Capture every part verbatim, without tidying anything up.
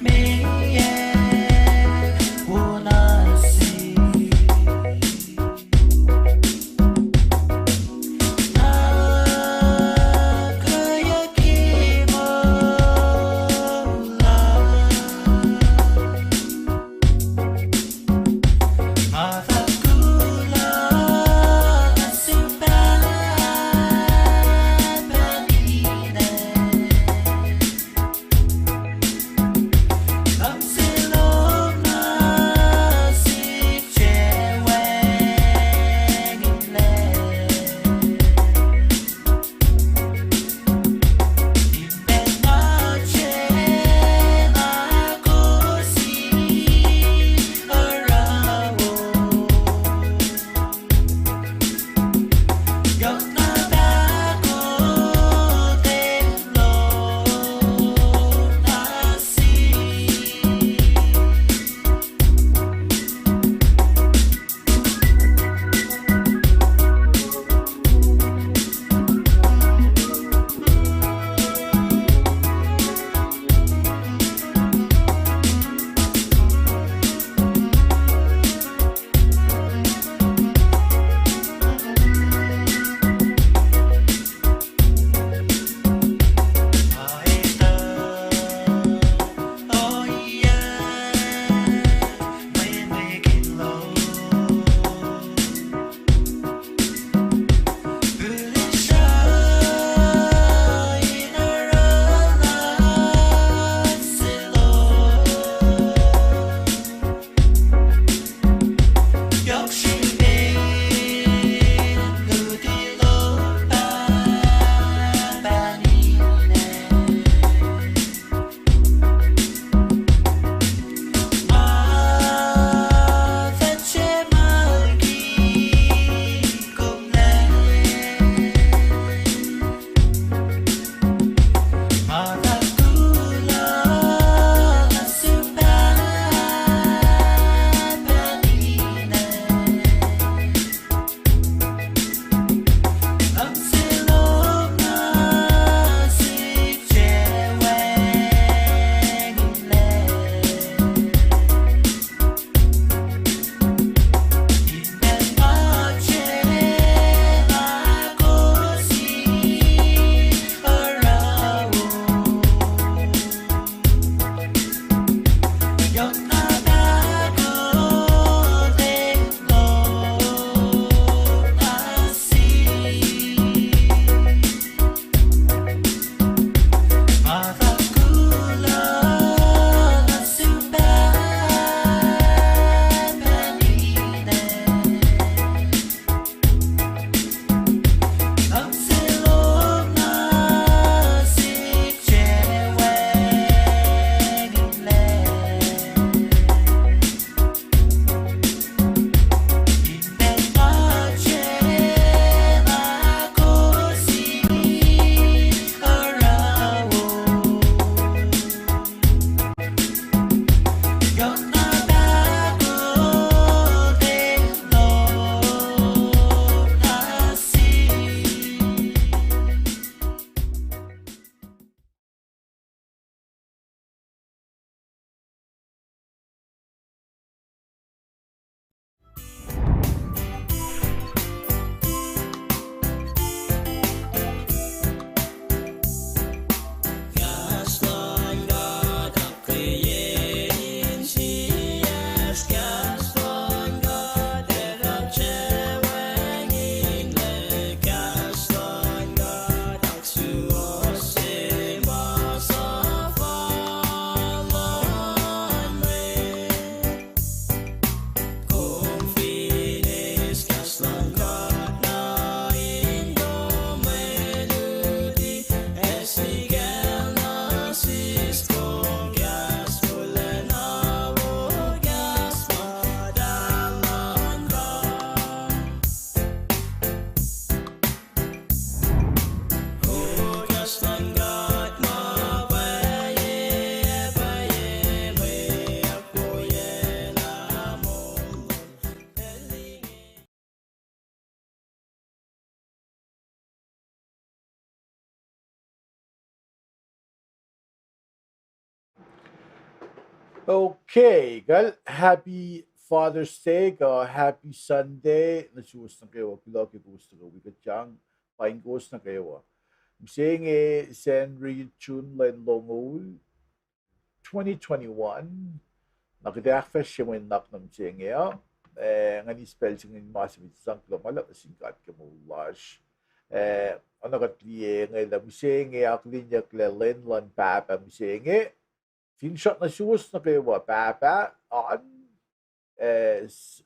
Meac wona se? Ahkkweyuck ke moul lasr. Nga fahk kuloh nuh sum Pahpah ninac. Okay, kal happy Father's Day kuh happy Sunday nuh suwos nuh kwewa, kuloh ke kowos tuhkuh wi kuht yang, paing kowos nuh kwewa. Mihsenge Sacnri, June lwen longoul, twenty twenty-one. Na kuht ac ahkfahsrye mwe nuhnak nuh mihsenge uh. Eh, ngan eis pacl se inge in ma se met sang kuloh ma luhlahp nuh sin God ke moul lasr. Eh, oacna kuht liye inge lah mihsenge akihlenyucklac lwen luhn pahpah mihsenge. Finsrak nuh suwos nuh kwewa pahpah an, eh, s-,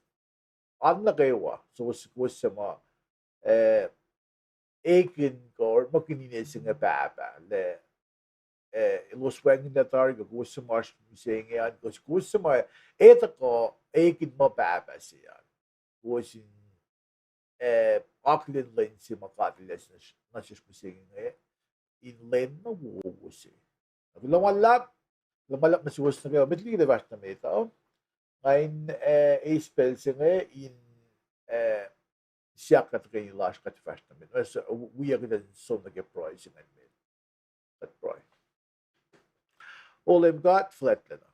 an nuh kwewa, suwos, kowos suc ma, eh, ekihn kuh orekmakihn ine se inge pahpah, lah, eh, elos wacngihnlac tari kuh kowos suc ma oasr mihsenge an, kuh kowos suc ma etuh kuh ekihn muh pahpah se an, kowos in, eh, akihlen lwen se ma God El elac nuh sesr mihsenge inge, in lwen na wowo se. Na kuloh ma luhlahp, kuloh ma luhlahp nuh suwos nuh kwewa. Met liki kuht fahsr nuh met uh, nga in, eh, eis pacl se inge in, eh, siyuck na tuhkweni lasr kuht fahsr nuh met. Wiyuck kuht in som nuh ke pruhe se ingacn met. Kuht pruhe. O Leum God fuhlwactlacna,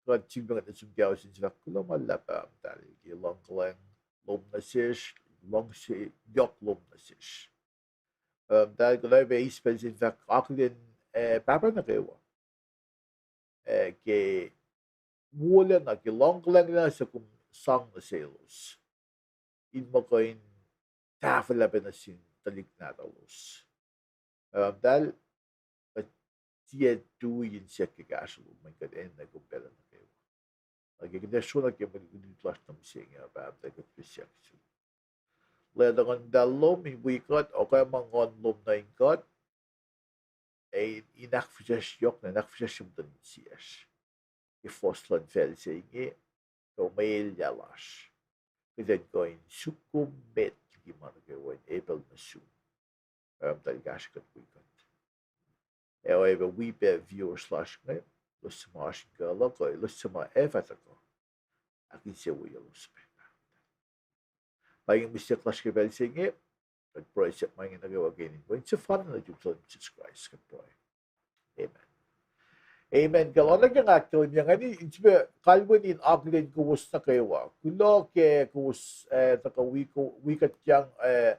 kuht sifilpac nuh sum ke ao sin sifahk kuloh ma luhlahp, Pahpah muhtahl, ke luhngkuhlwacng lom nuh sesr, luhngse yohk lom nuh sesr. Pahpah muhtahl, kuloh pac eis pacl se in fahk akihlen, eh, pahpah nuh kwewa, eh, ke wolacna, ke luhngkuhlwacng lacna suc kom sang nuh selos, in muh kuh in tahfwelah pac nuh sin tuhlihk nahtuhlos. Pahpah muhtahl, kuht tiac tui in siyuck ke kahsruh lom, mweyen kuht enenuh kom pacl nuh kwewa. Na ke kuht ac srolah ke mwe lutlut lasr nuh mihsenge uh, Pahpah muhtahl, kuht siyuck sum, lwelah tuh Nguhn Muhtahl lom in wi kuht, okwe ma Nguhn lom nuh in kuht, ac in ahkfihsracsrye yohk na in ahkfihsracsrye muhtuhn insiyacsr ke fohs luhn facl se inge, kuh mwe elyah lasr. Kuht in kuh in suk kom met liki ma nuh kwewa in epel nuh sum. Pahpah muhtahl, kahsruh kuht wi kuht. Ac oacyacpac wi pac viewers lasr inge, elos suc ma oasr in kuh luhk uh, elos suc ma ac fah tuhkuh, ahkinsewowoye elos pac. Pa inge mwe siyuck lasr ke pacl se inge, kuht pruhe siyuck ma inge nuh kwewa ke inen Wen sefanna nuhtum, Leum Jisus Kraist, kuht pruhe. Amen. Amen. Kuloh na ke nga ahkkahlwemye ingacn in sifilpac kalweni in akihlen kowos nuh kwewa. Kuloh ke kowos, eh, tuhkuh wi kuht yang, eh,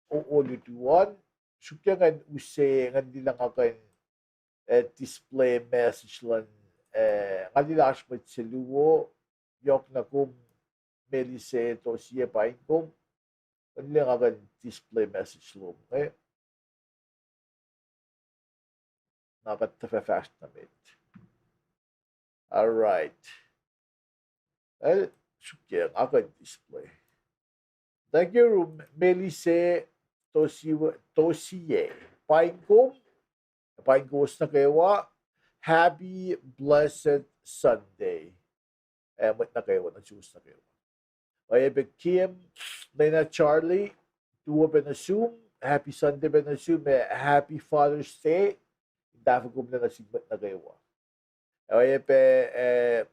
o-, olutu an. Srihke ngan use, ngan liye lah nga kuh in, eh, display message luhn, eh, nga liye lah oasr mwet se luo, yohk na kom, Melise Tosie, paing kom. Ngan liye lah nga kuh in display message lom inge, na kuht tuhfah fahsr nuh met. All right. El, srihke nga kuh in display. Thank you, Melise Tosie, Tosie. Paing kom, paing kowos nuh kwewa. Happy blessed Sunday, eh, mwet nuh kwewa, nuh suwos nuh kwewa. Oacyacpac Kim, Lena, Charlie, tuwo pac nuh sum, happy Sunday pac nuh sum, ac happy Father's Day in tahfuh kom lac nuh sin mwet nuh kwewa. Oacyacpac, eh,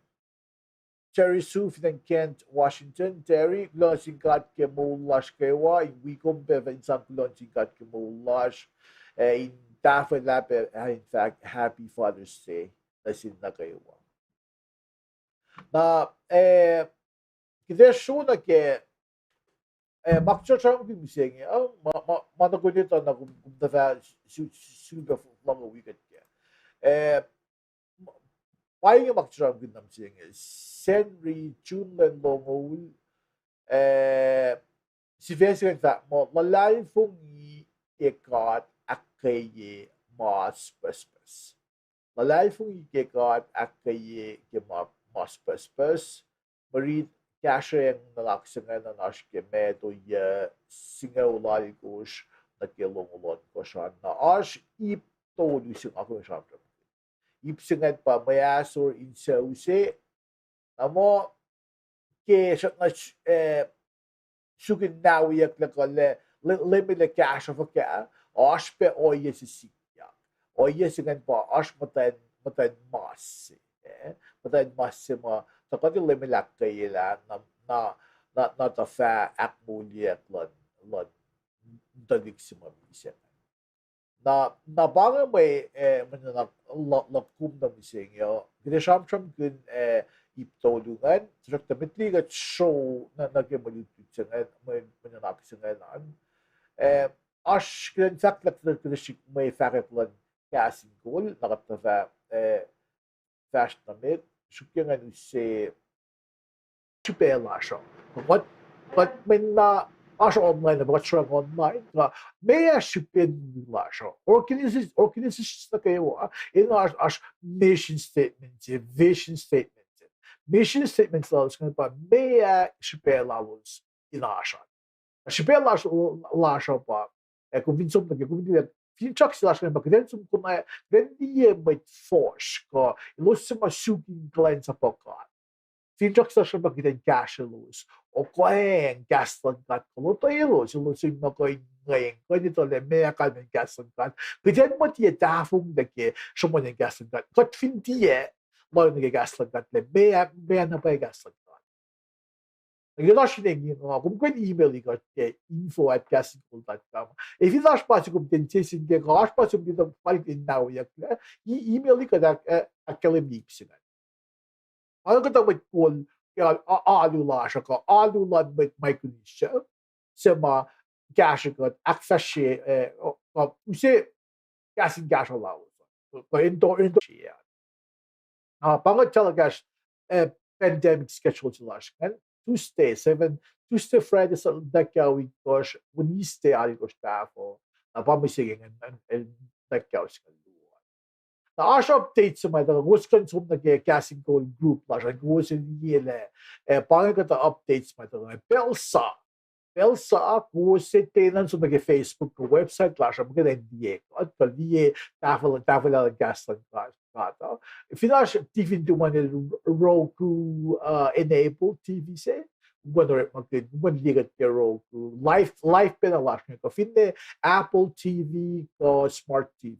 Terry Sue fin acn Kent, Washington. Terry, kuloh nuh sin God ke moul lasr kwewa, in wi kom pac in sang kuloh nuh sin God ke moul lasr, ac in tahfwelah pac, ac in fahk happy Father's Day nuh sin nuh kwewa. Na, eh, kuht ac sro nuh ke, eh, ma kuht sramsramkihn mihsenge uh, ma, ma, ma nuh ke etuh na kom, kom tuhfah su-, su-, sifilpac lohng wi kuht kac. Eh, pa inge ma kuht sramsramkihn nuh mihsenge. Sacnri, June lwen longoul, eh, sifac se ingacn fahk muh, luhlahlfongi ke God ahkkweye mas pucspucs. Luhlahlfongi ke God ahkkweye ke ma-, mas pucspucs. Mwe rit kahsrweacng nuhnak se ingacn an oasr ke Matthew singucul alkosr nuh ke longoul ohnkohsr an. Na oasr ip tolu se nga kom sramsramkihn. Ip se ingacn pa mwe ahsor in sucu se, na muh ke srackna, eh, suk in nahweyucklac kuh lah, le-, Leum El ac kahsruh fuhkah, oasr pac ohiyac se sikyak. Ohiyac se ingacn pa oasr muhtwacn, muhtwacn mas se, eh, muhtwacn mas se ma tuhkuh tuh Leum El ahkkweyelah, na, na, na, na tuhfah ahkmoulyeyuck luhn, luhn tuhlihk se ma misac ingacn. Na, na pa inge mwe, eh, mwe nuhnak luhk, luhk kom nuh mihsenge uh. Kuht ac sramsramkihn, eh, ip tolu ingacn, tuhsruhktuh met liki kuht sro nuh, nuh ke mwe lutlut se ingacn, mwe, mwe nuhnak se ingacn an. Eh, oasr kuht in fahk lah kuht, kuht srihk mwe fahkwack luhn Kahs in Kol, na kuht tuh fah, eh, fahsr nuh met, srihke ngan use srihpac lasr uh. Kuht, kuht mena oasr online, pa kuht sruhng online, na meac srihpen lasr uh. Organization, organization nuh kwewa, in oasr, oasr mission statement se, vision statement se. Mission statement lalos ingacn pa meac srihpac lalos in oasr an. Srihpac lasr, lasr uh pa, eh, kom fin som nuh ke, kom fin liye, finsrak se lasr ingacn pa kuht in som konwacack, kuht in liye mwet fuhsr kuh elos suc ma suk in kuhlwacnsapuh God. Finsrak se lasr ingacn pa kuht in kahsrwelos, okoeng kahs luhn God kuh lotwelos, elos in muh kuh in ngweng, kuh in etuh lah meac kalmacn kahs luhn God. Kuht in muh tiac tahfonglac ke sruhmuhn kahs luhn God. Kuht fin tiac lohng nuh ke kahs luhn God lah meac, meac na pwacye kahs luhn God. Kuht oasr fin eng, uh, kom kuh in email-i kuht ke info at kahsinkol dot com. Ac fin oasr ma se kom ten sesin ke, kuh oasr ma se kom ten fal in naoyuck lah, e-, email-i kuht ahk-, eh, ahkkahlwemye ip se ingacn. Oacna kuhtuh mwet kol ke a-, a-, alu lasr uh, kuh alu luhn mwet Micronesia, suc ma kahsrwe kuht, ahkfahsrye, eh, uh, use kahs in kahsruh lalos. Kuh in to, in to, uh, pa inge telecast, eh, pandemic schedule se lasr ingacn, Tuesday seven, Tuesday, Friday, Saturday, nwacklah wik kuh, Wednesday, alkosr tahfuh. Na pa mihsenge ingacn, el nwacklah singucul luo. Na oasr update se ma tuhkuh, kowos kuh in som nuh ke Kahs in Kol group lasr an, kowos in liye lah, eh, pa inge kuhtuh updates ma tuhkuh. Pacl sa, pacl sa, kowos enenuh in som nuh ke Facebook kuh website lasr an, muhkwena liye kuht, kuh liye tahfuh, tahfwelah luhn kahs luhn God, God uh. Fin oasr T V in tuhmwacl Roku, uh, enable T V se, kom kuh in orekmakihn, kom kuh in liye kuht ke Roku. Live, live pacna lasr inge, kuh finne Apple T V kuh smart T V.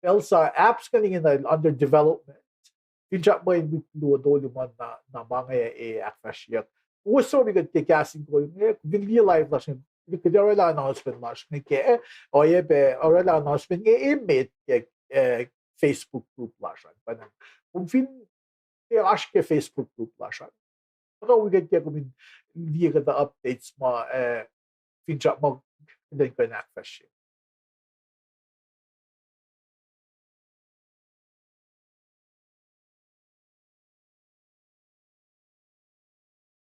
Pacl sa apps ingacn ingena under development. Finsrak mweyen wik luo tolu ma na, na ma inge ac ahkfahsryeyuck. Kowos som nuh ke Kahs in Kol inge, kom fin liye live lasr inge, kuht orwaclah announcement lasr inge ke, oacyacpac orwaclah announcement inge emet ke, eh, Facebook group lasr an. Pa na, kom fin tiac oasr ke Facebook group lasr an, tuhkuh wi kuht ke kom in liye kuhtuh updates ma, eh, finsrak ma kuht in kuh in ahkfahsrye.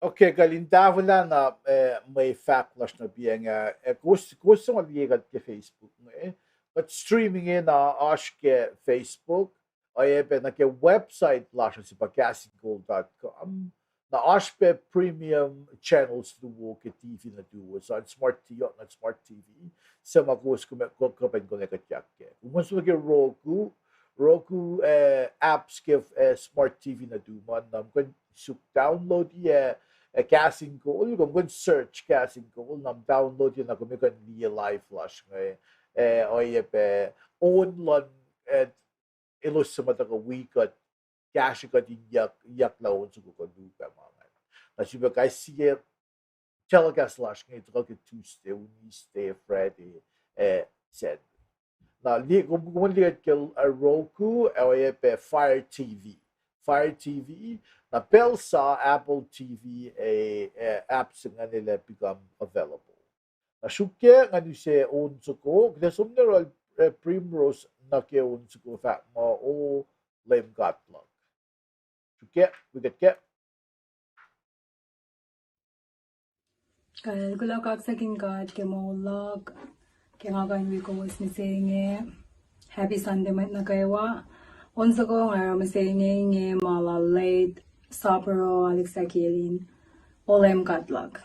Okay, kuht in tahfwelah na, eh, mwe fahk lasr nuh piacng, eh, kowos, kowos som liye kuht ke Facebook inge. Kuht stream inge na oasr ke Facebook, oacyacpac nuh ke website lasr uh se pa kahsinkol dot com. Na oasr pac premium channels luo ke T V nuhtuwos an, smart T V, na smart T V, suc ma kowos kuh, kuh, kuh pac in konwacack kuhtyak ke. Kom som nuh ke Roku, Roku, eh, apps ke, eh, smart T V nuhtum an, na kom kuh in suk download-i, eh, Kahs in Kol, kom kuh in search Kahs in Kol, na download-i na kom kuh in liye live lasr inge, eh, oacyacpac on luhn, eh, elos suc ma tuhkuh wi kuht, kahsrwe kuht in yuck, yuck lah on soko kuh luo pac ma ingacn. Na srihpac kais sie telecast lasr inge tuhkuh ke Tuesday, Wednesday, Friday, eh, Saturday. Na li-, kom, kom liye ke, eh, Roku, eh, oacyacpac Fire T V. Fire T V, na pacl sa Apple T V, eh, eh, apps ingacn el ac become available. Na srihke ngan use on soko, kuht ac som nuh yohrohl, eh, Primrose nuh ke on soko fahk muh, O Leum God luhk. Srihke, wi kuht ke. Kuloh, kuloh kaksakihn God ke moul luhk, ke nga kuh in wi kowos mihsenge. Happy Sunday mwet nuh kwewa. On soko nga oruh mihsenge inge ma lal late Sapro Alexa Kelin. O Leum God luhk.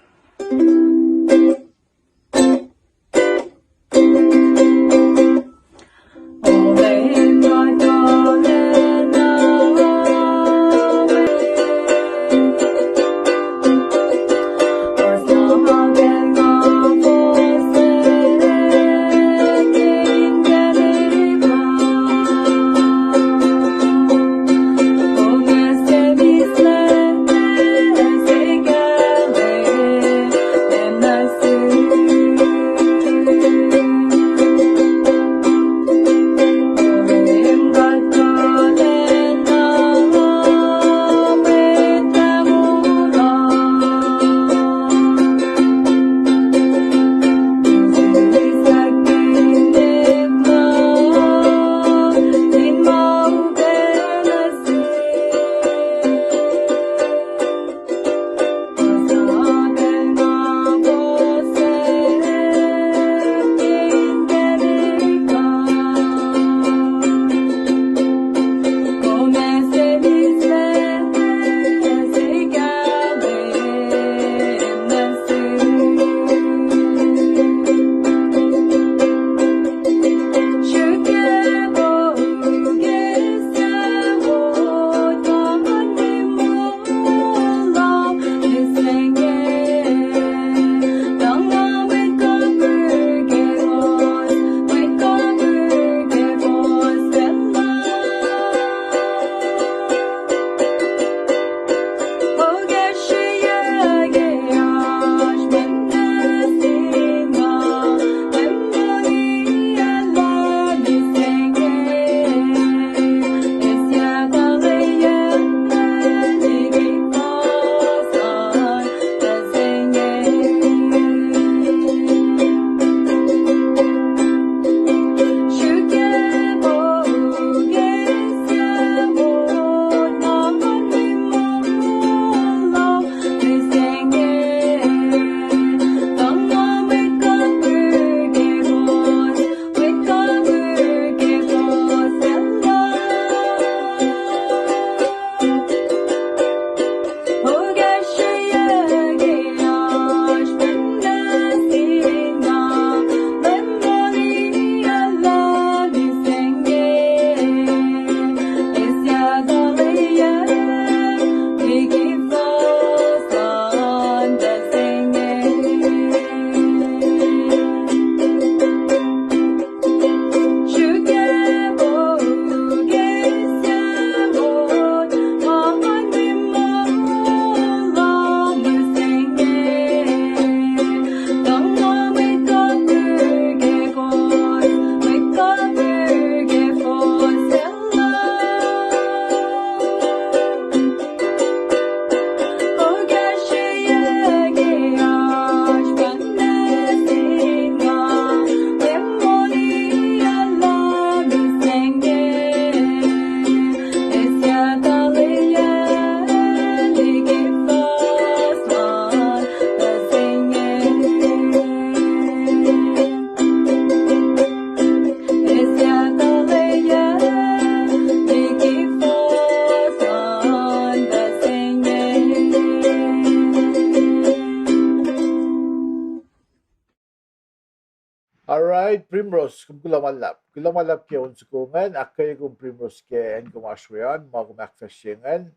Primrose, kom kuloh ma luhlahp. Kuloh ma luhlahp ke on soko ingacn, ahkkweye kom Primrose ke acn kom oasr we an, ma kom ahkfahsrye ingacn.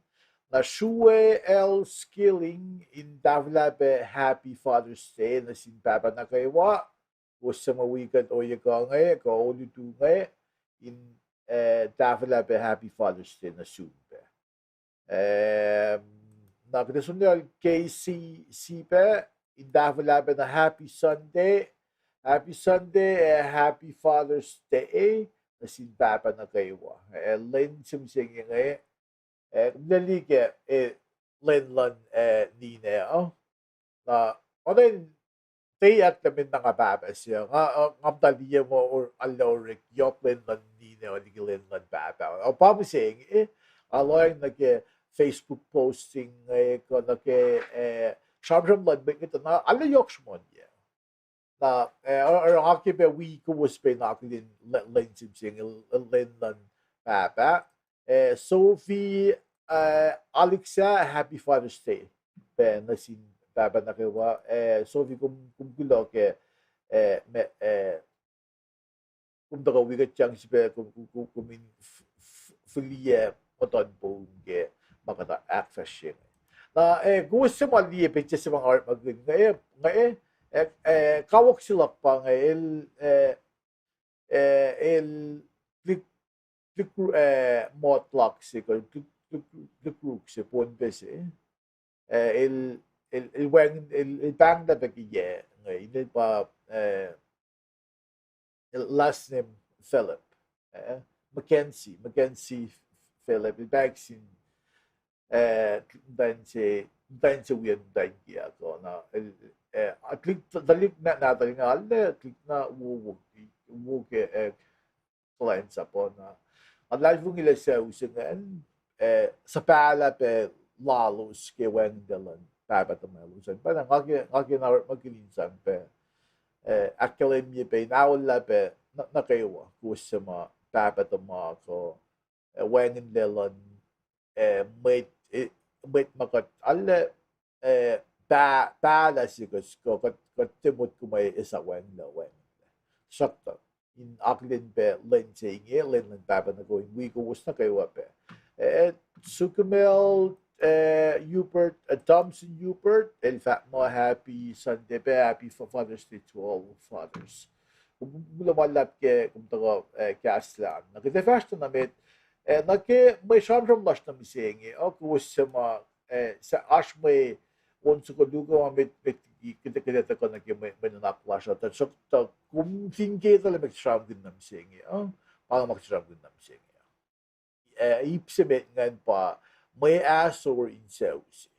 Na Shrue L. Skilling in tahfwelah pac Happy Father's Day nuh sin pahpah nuh kwewa. Kowos suc muh wi kuht ohiyac kuh inge, kuh olutu inge, in, eh, tahfwelah pac Happy Father's Day nuh sum pac. Eh, na kuht ac som nuh yohrohl K C Sipac, in tahfwelah pac na Happy Sunday. Happy Sunday, eh, Happy Father's Day nuh sin pahpah nuh kwewa. Eh, lwen se mihsenge inge, eh, kom liye ke, eh, lwen luhn, eh, ninac uh. Na, oacna in, tiac ahkkahlwemye na nga pahpah se, nga, uh, nga muhta liye muh or-, arlac orek yohk lwen luhn ninac uh liki lwen luhn pahpah uh. Pa mihsenge, eh, nga lohacng nuh ke Facebook posting, eh, kuh nuh ke, eh, sramsram luhn mwet inge tuh na arlac yohk sruhmuhnyuck. Na, eh, oruh, oruh nga ke pac wi kowos pac in akihlen lwen se mihsenge, lwen luhn pahpah. Eh, Sophie, eh, Alexa, Happy Father's Day pac nuh sin pahpah nuh kwewa. Eh, Sophie, kom, kom kuloh ke, eh, kom tuhkuh wi kuht yang srihpac, kom, kom, kom in f-, f-, fihliyac muhtuhn poum ke ma kuht ahkfahsrye inge. Na, eh, kowos suc ma liye petsac se ma nga orekmakihn inge, eh, eh, kawuck se luhk pa inge, el, eh, eh, el lik-, lik-, eh, motluck se, kuh lik-, lik-, likruk se, Pohnpei se. Eh, el, el, el wacng, el, el pahnglah pac ke yac inge, inel pa, eh, last name Philip, eh, Mackenzie, Mackenzie Philip, el pahnglah sin, eh, muhtwacn se, muhtwacn se wiyacn muhtwacn kiyuhk uh, na, el, eh, tuhlihk, tuhlihk na, na tuhlihk na, arlac tuhlihk na wo, wo, wo ke, eh, kuhlwacnsap uh na. Nga luhlahlfongi lah sucu se ingacn, eh, suhpahlah pac lalos ke wacngihnlac luhn pahpah tuhmwaclos an. Pa na nga ke, nga ke na orekmakihn in sang pac, eh, ahkkahlwemye pac in aollah pac nuh, nuh kwewa, kowos suc ma pahpah tuhma kuh, eh, wacngihnlac luhn, eh, mwet, eh, mwet ma kuht arlac, eh, pa-, pahlah se kuh, kuh kuht, kuht tiac motko ma esam wacngihnlac, wacngihnlac. Tuhsruhktuh in akihlen pac lwen se inge, lwen luhn pahpah nuh kwewa, in wi kowos nuh kwewa pac. Eh, Sukumel, eh, Hubert, eh, Thompson Hubert, el fahk muh Happy Sunday pac, Happy Fa-, Father's Day to all fathers. Kom, kom kuloh ma luhlahp ke kom tuhkuh, eh, kahslah an. Na kuht ac fahsr tuh na met, eh, nuh ke mwe sramsram lasr nuh mihsenge uh, kowos suc ma, eh, oasr mwe on soko luo kuh ma met, met kuht, kuht ac tuhkuh nuh ke mwe, mwe nuhnak lasr uh, tuhsruhktuh kom fin ke tuh lah met sramsramkihn nuh mihsenge uh, pa nga ma sramsramkihn nuh mihsenge uh. Eh, ip se met ingacn pa mwe ahsor in sucu se.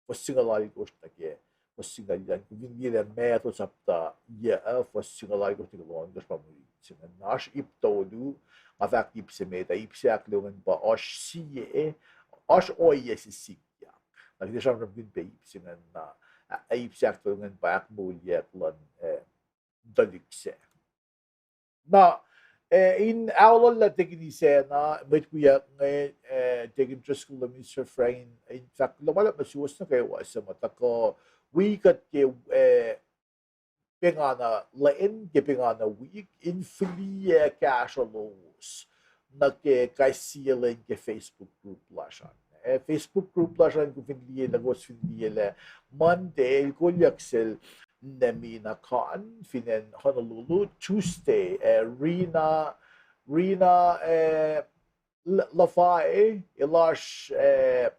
Fuhs singucul alkosr nuh ke fuhs singucul an, kom fin liye lah Matthew sapta yac, uh, fuhs singucul alkosr nuh ke longoul alkosr pa mwe ip se ingacn. Na oasr ip tolu, nga fahk ip se met ah, ip se ahkluo ingacn pa oasr sie, oasr ohiyac se sikyak. Na kuht ac sramsramkihn pac ip se ingacn na, ah, ip se ahktolu ingacn pa ahkmoulyak luhn, eh, tuhlihk sac. Na, eh, in aollah Deacon Isacna, mwet wiyuck inge, eh, Deacon Driscoll, Minister Frank, in, in fahk kuloh ma luhlahp nuh suwos nuh kwewa suc ma tuhkuh wi kuht ke, eh, pengana lwen, ke pengana wik, in fihliyac kahsruh lowos nuh ke kais sie lwen ke Facebook group lasr an. Eh, Facebook group lasr an, kom fin liye lah, kowos fin liye lah, Monday el kolyuck sel Nemina Khan, fin acn Honolulu, Tuesday, eh, Rina, Rina, eh, L-, Lafai, el oasr, eh,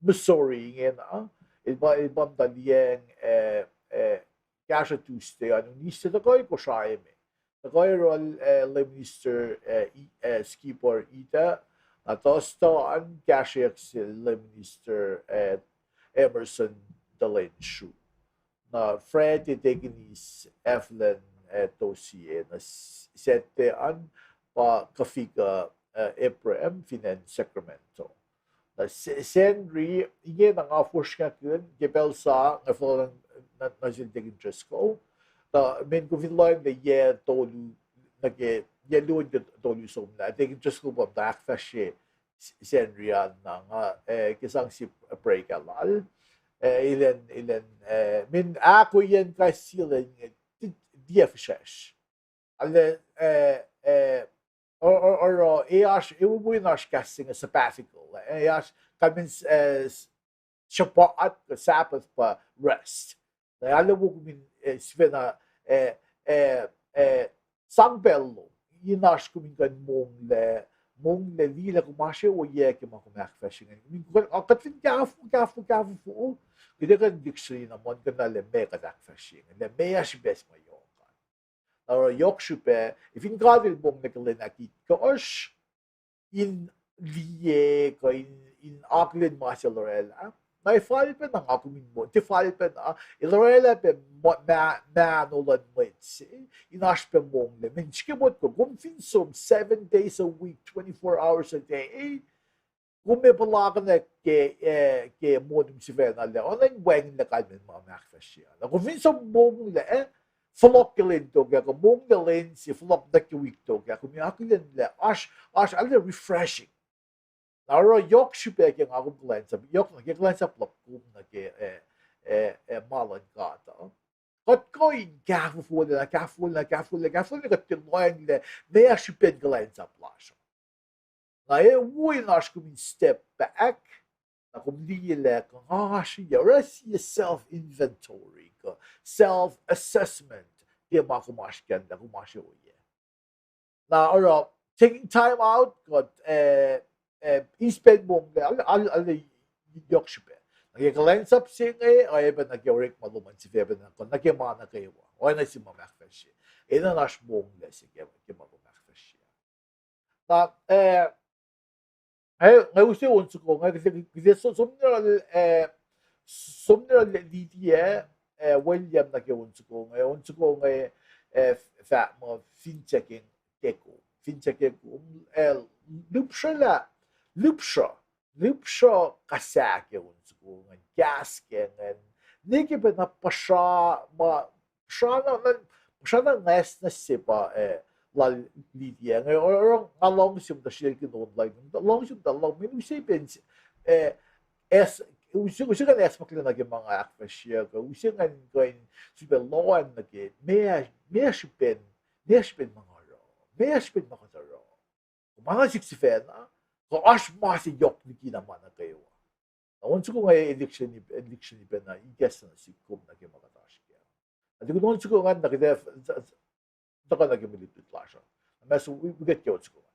Missouri ingena, el pa, el pa muhta liyacacng, eh, eh, kahsruh Tuesday an, Wednesday tuhkuh Kosrae me. Tuhkuh yohrohl, eh, Lay Minister, eh, I-, eh, Skipper Ita, na Thursday an kahsrweyuck sel Lay Minister, eh, Emerson Talenshu. Na Friday Deacon Evelyn, eh, Tosie, na s-, Saturday an pa Kafika, eh, Abraham fin acn Sacramento. Na S-, Sacnri, ingena nga fosrngakihn ke pacl sa, nga fohlohk nuh, nuh sel Deacon Driscoll. Na mweyen kom fin lohacng lah yac tolu, nuh ke yac luo nuh ke tolu somlah, Deacon Driscoll pa muhta ahkfahsrye S-, Sacnri an na nga, eh, ke sang sip break ah lal. Eh, elan, elan, eh, mweyen ahkoeyacn kais sie lwen inge, ti-, tiac fihsracsr. Arlac, eh, eh, or, or, or, uh, e oasr, e wo in oasr kahs se inge sabbatical, eh, e oasr kamen, eh, Shabbat kuh Sabbath pa rest. Na arlac wo kom in, eh, sifacna, eh, eh, eh, sang pacl lom in oasr kom in kuh in monglac, monglac liye lah kom oasr ohiyac ke ma kom ahkfahsrye inge. Kom in kuh, kuht fin kahfo, kahfo, kahfo, kuht ac kuh in dictionary na muhnkuhna lah meac kuht ahkfahsrye inge, lah meac srihpac se ma yohk an. Na oruh yohk srihpac, fin God El monglac ke lwen ahkitkohsr, in liye kuh in, in akihlen ma se El orwaclah, na e fal pacna nga kom in mo, tiac fal pacna, El orwaclah pac ma-, ma-, mahno luhn mwet se in oasr pac monglac. Mweyen srihke motko, kom fin som seven days a week, twenty-four hours a day, kom ac puhlakihn ke, eh, ke monim sifacna lah oacna in wacngihnlac kalmacn ma kom ahkfahsrye. Na kom fin som monglac, eh, fohlohk ke lwen tok ah, kuh monglac lwen se fohlohk nuh ke wik tok ah, kom in akihlen lah oasr, oasr arlac refreshing. Na oruh yohk srihpac ke nga kom kuhlwacnsap, yohk nuh ke kuhlwacnsap luhk kom nuh ke, eh, eh, eh, ma luhn God uh, kuht kuh in kahfofolac, kahfofolac, kahfofolac, kahfofolac, kuht tiac lohacng lah meac srihpen kuhlwacnsap lasr uh. Na e wo in oasr kom in step back, na kom liye lah kuh nga oasr ohiyac, oruh sie self inventory kuh self assessment ke ma kom oasr kacn lah kom oasr ohiyac. Na oruh taking time out kuht, eh, eh, in spend monglac, al-, al-, al-, yohk srihpac. Na ke kuhlwacnsap se inge, oacyacpac nuh ke orekma lom an sifac, oacyacpac nuh ke ma nuh kwewa, oacna se ma kom ahkfahsrye. Enenuh in oasr monglac se ke, ke ma kom ahkfahsrye. Na, eh, eh, nga use on soko inge, kuht, kuht som nuh, eh, som nuh Lydia, eh, William nuh ke on soko inge, on soko inge, eh, fahk muh fin tiac ke kom, fin tiac ke kom, eh, lihpsrwelah, lihpsruh, lihpsruh kahs ke on soko ingacn, kahs ke ingacn, ne ke pacna puhsra ma, puhsra na, na, puhsra na nwacsnwacs se pa, eh, lal Lydia inge, oruh, oruh nga luhngse muhta srihke online, luhngse muhta luhngse, mweyen use pac, eh, as, use, use ngan askmakihn nuh ke ma nga ahkfahsrye, kuh use ngan kuh in sifilpac lohacng nuh ke meac, meac srihpen, meac srihpen ma nga oruh, meac srihpen ma kuht oruh. Kuh ma na sik sifacna, kuh oasr ma se yohk liki na ma nuh kwewa. Na on soko inge election, election pacna ikacslah nuh sik kom nuh ke ma kuht oasr kac. Na tukun on soko ingacn nuh ke tuhkuh nuh ke mwe lutlut lasr uh. Na ma se wi-, wi kuht ke on soko ingacn.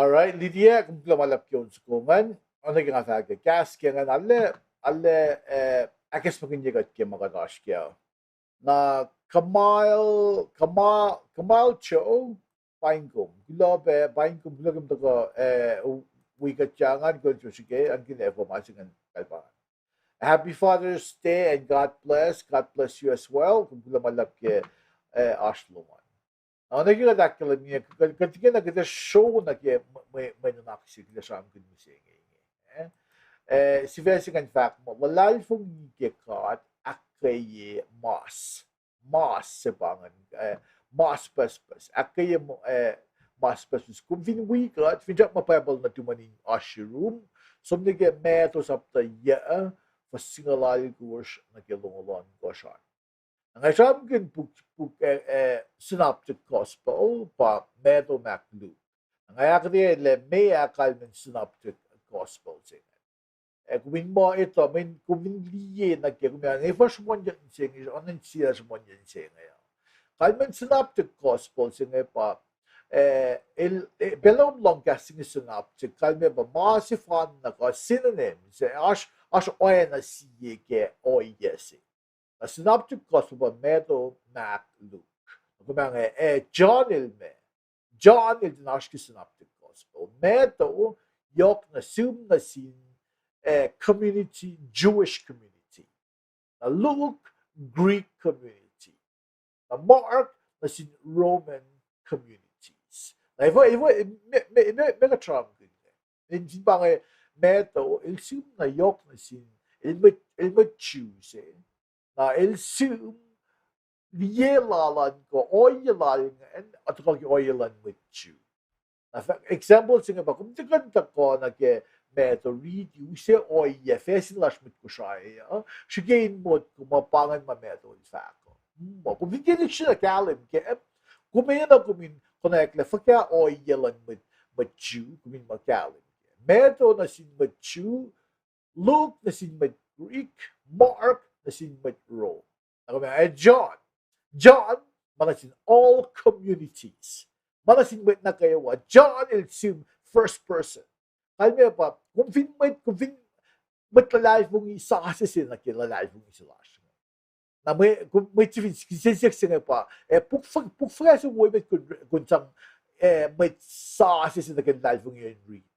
All right, Lydia, kom kuloh ma luhlahp ke on soko ingacn. Oacna ke nga fahk ke kahs ke ingacn, arlac, arlac, eh, ahkacsmakihnye kuht ke ma kuht oasr kac. Na Kamal, Kamal, Kamal Cho, paing kom. Kuloh pac, paing kom, kuloh kom tuhkuh, eh, wi kuht ingacn, kuloh kom srihke, an kihn efuh ma se ingacn kalpana. Happy Father's Day and God bless. God bless you as well. Kom kuloh ma luhlahp ke, eh, oasr lom an. Na oacna ke kuht ahkkahlwemye, kuht, kuht, kuht ingena kuht ac sro nuh ke mwe, mwe, mwe nuhnak se kuht ac sramsramkihn mihsenge inge. Eh, sifac se ingacn fahk muh, luhlahlfongi ke God ahkkweye mas. Mas se pa ingacn, eh, mas pucspucs. Ahkkweye, eh, mas pucspucs. Kom fin wi kuht, finsrak ma Bible nuhtum an in oasr yurum, som nuh ke Matthew sapta yuc, fuhs singucul alkosr nuh ke longoul ohnkohsr an. Na nga sramsramkihn puk, puk, eh, eh, synoptic gospel pa Matthew, Mark, Luke. Na nga ahkuhtweyac lah meac kalmacn synoptic gospel se inge. Eh, kom in muh etuh, mweyen kom fin liye nuh ke, kom ac, nge fuhsr sruhmuhnyuck se inge, oacna sie sruhmuhnyuck se inge. Kalmacn synoptic gospel se inge pa, eh, el, eh, pacl lom lohng kahs se inge synoptic, kalmac pa ma sefanna kuh synonym se, oasr, oasr oacna sie ke ohiyac se. Na synoptic gospel pa Matthew, Mark, Luke. Na kom ac inge, eh, John el meac? John el tiac oasr ke synoptic gospel. Matthew yohk nuh, sihm nuh sin, eh, community, Jewish community. Na Luke, Greek community. Na Mark nuh sin Roman communities. Na efuh, efuh, me, me, me, me kuht sramsramkihn inge. Fin pa inge Matthew, el sihm na yohk nuh sin, el mwet, el mwet Jew se. Na el sihm liye lal an kuh ohiyac lal ingacn, a tuhkuh ke ohiyac luhn mwet Jew. Na fahk, example se inge pa, kom tiac kuh in tuhkuh nuh ke Matthew riti, use ohiyac facsin lasr mwet Kosrae uh, srihke in motko muh pa ingacn ma Matthew el fahk uh. Ma kom fin tiac lihksreni kahlwem kac, kom enenuh kom in konwacack lah fuhkah ohiyac luhn mwet, mwet Jew, kom in muh kahlwem kac. Matthew nuh sin mwet Jew, Luke nuh sin mwet Greek, Mark nuh sin mwet Rome. Na kom ac John. John, ma nuh sin all communities. Ma nuh sin mwet nuh kwewa. John el sihm first person. Kalmac pa, kom fin mwet, kom fin mwet luhlahlfongi, sasuc se nuh ke luhlahlfongi se lasr. Na mwe, kom, mwet se fin, kihsen siyuck se inge pa, eh, puk fuh-, puk fuhkah se wo emet kom, kom sang, eh, mwet sasuc se nuh ke luhlahlfongi in riti.